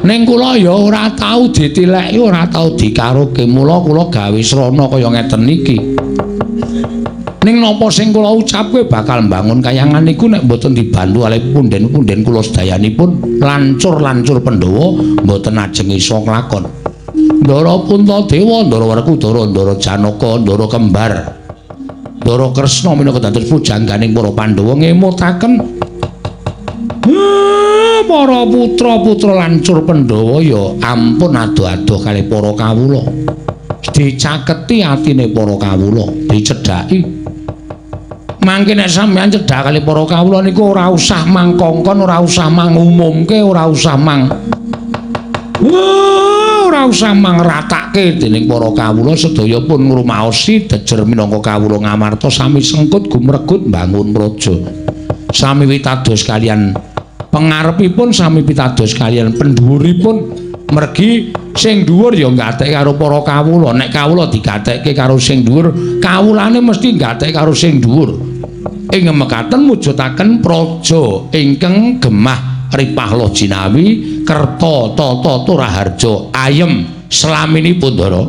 Ning kula ya ora tau ditileki, ora tau dikaroke, mula kula gawe srana kaya ngeten iki. Ning napa sing kula ucapke bakal mbangun kayangan niku nek mboten dibantu kalih punden-punden kula sedayanipun lancur-lancur Pandhawa mboten ajeng iso nglakon. Ndara Puntadewa, Ndara Werkudara, Ndara Janaka, Ndara Kembar, Ndara Kresna minangka dados pujangganing para Pandhawa ngemutaken para putra-putra lancur Pandhawa ya ampun adoh-adoh kalih para kawula. Dicaketi atine para kawula, dicedhaki. Mangke nek sampeyan cedhak kalih para kawula niku ora usah mangkongkon, ora usah mangumumke, ora usah mang ora usah mangratake dening para kawula sedaya pun ngrumaosi jejer minangka kawula Ngamarta sami sengkut gumregut mbangun praja. Sami pitados kaliyan pengarepipun, sami pitados kaliyan pendhuwuripun. Mergi sing dhuwur ya gatekke karo para kawula, nek kawula digatekke karo sing dhuwur, kawulane mesti gatekke karo sing dhuwur. Ing mekaten mujudaken praja ingkang gemah ripah loh jinawi kerta tata turaharja ayem slaminipun Ndara.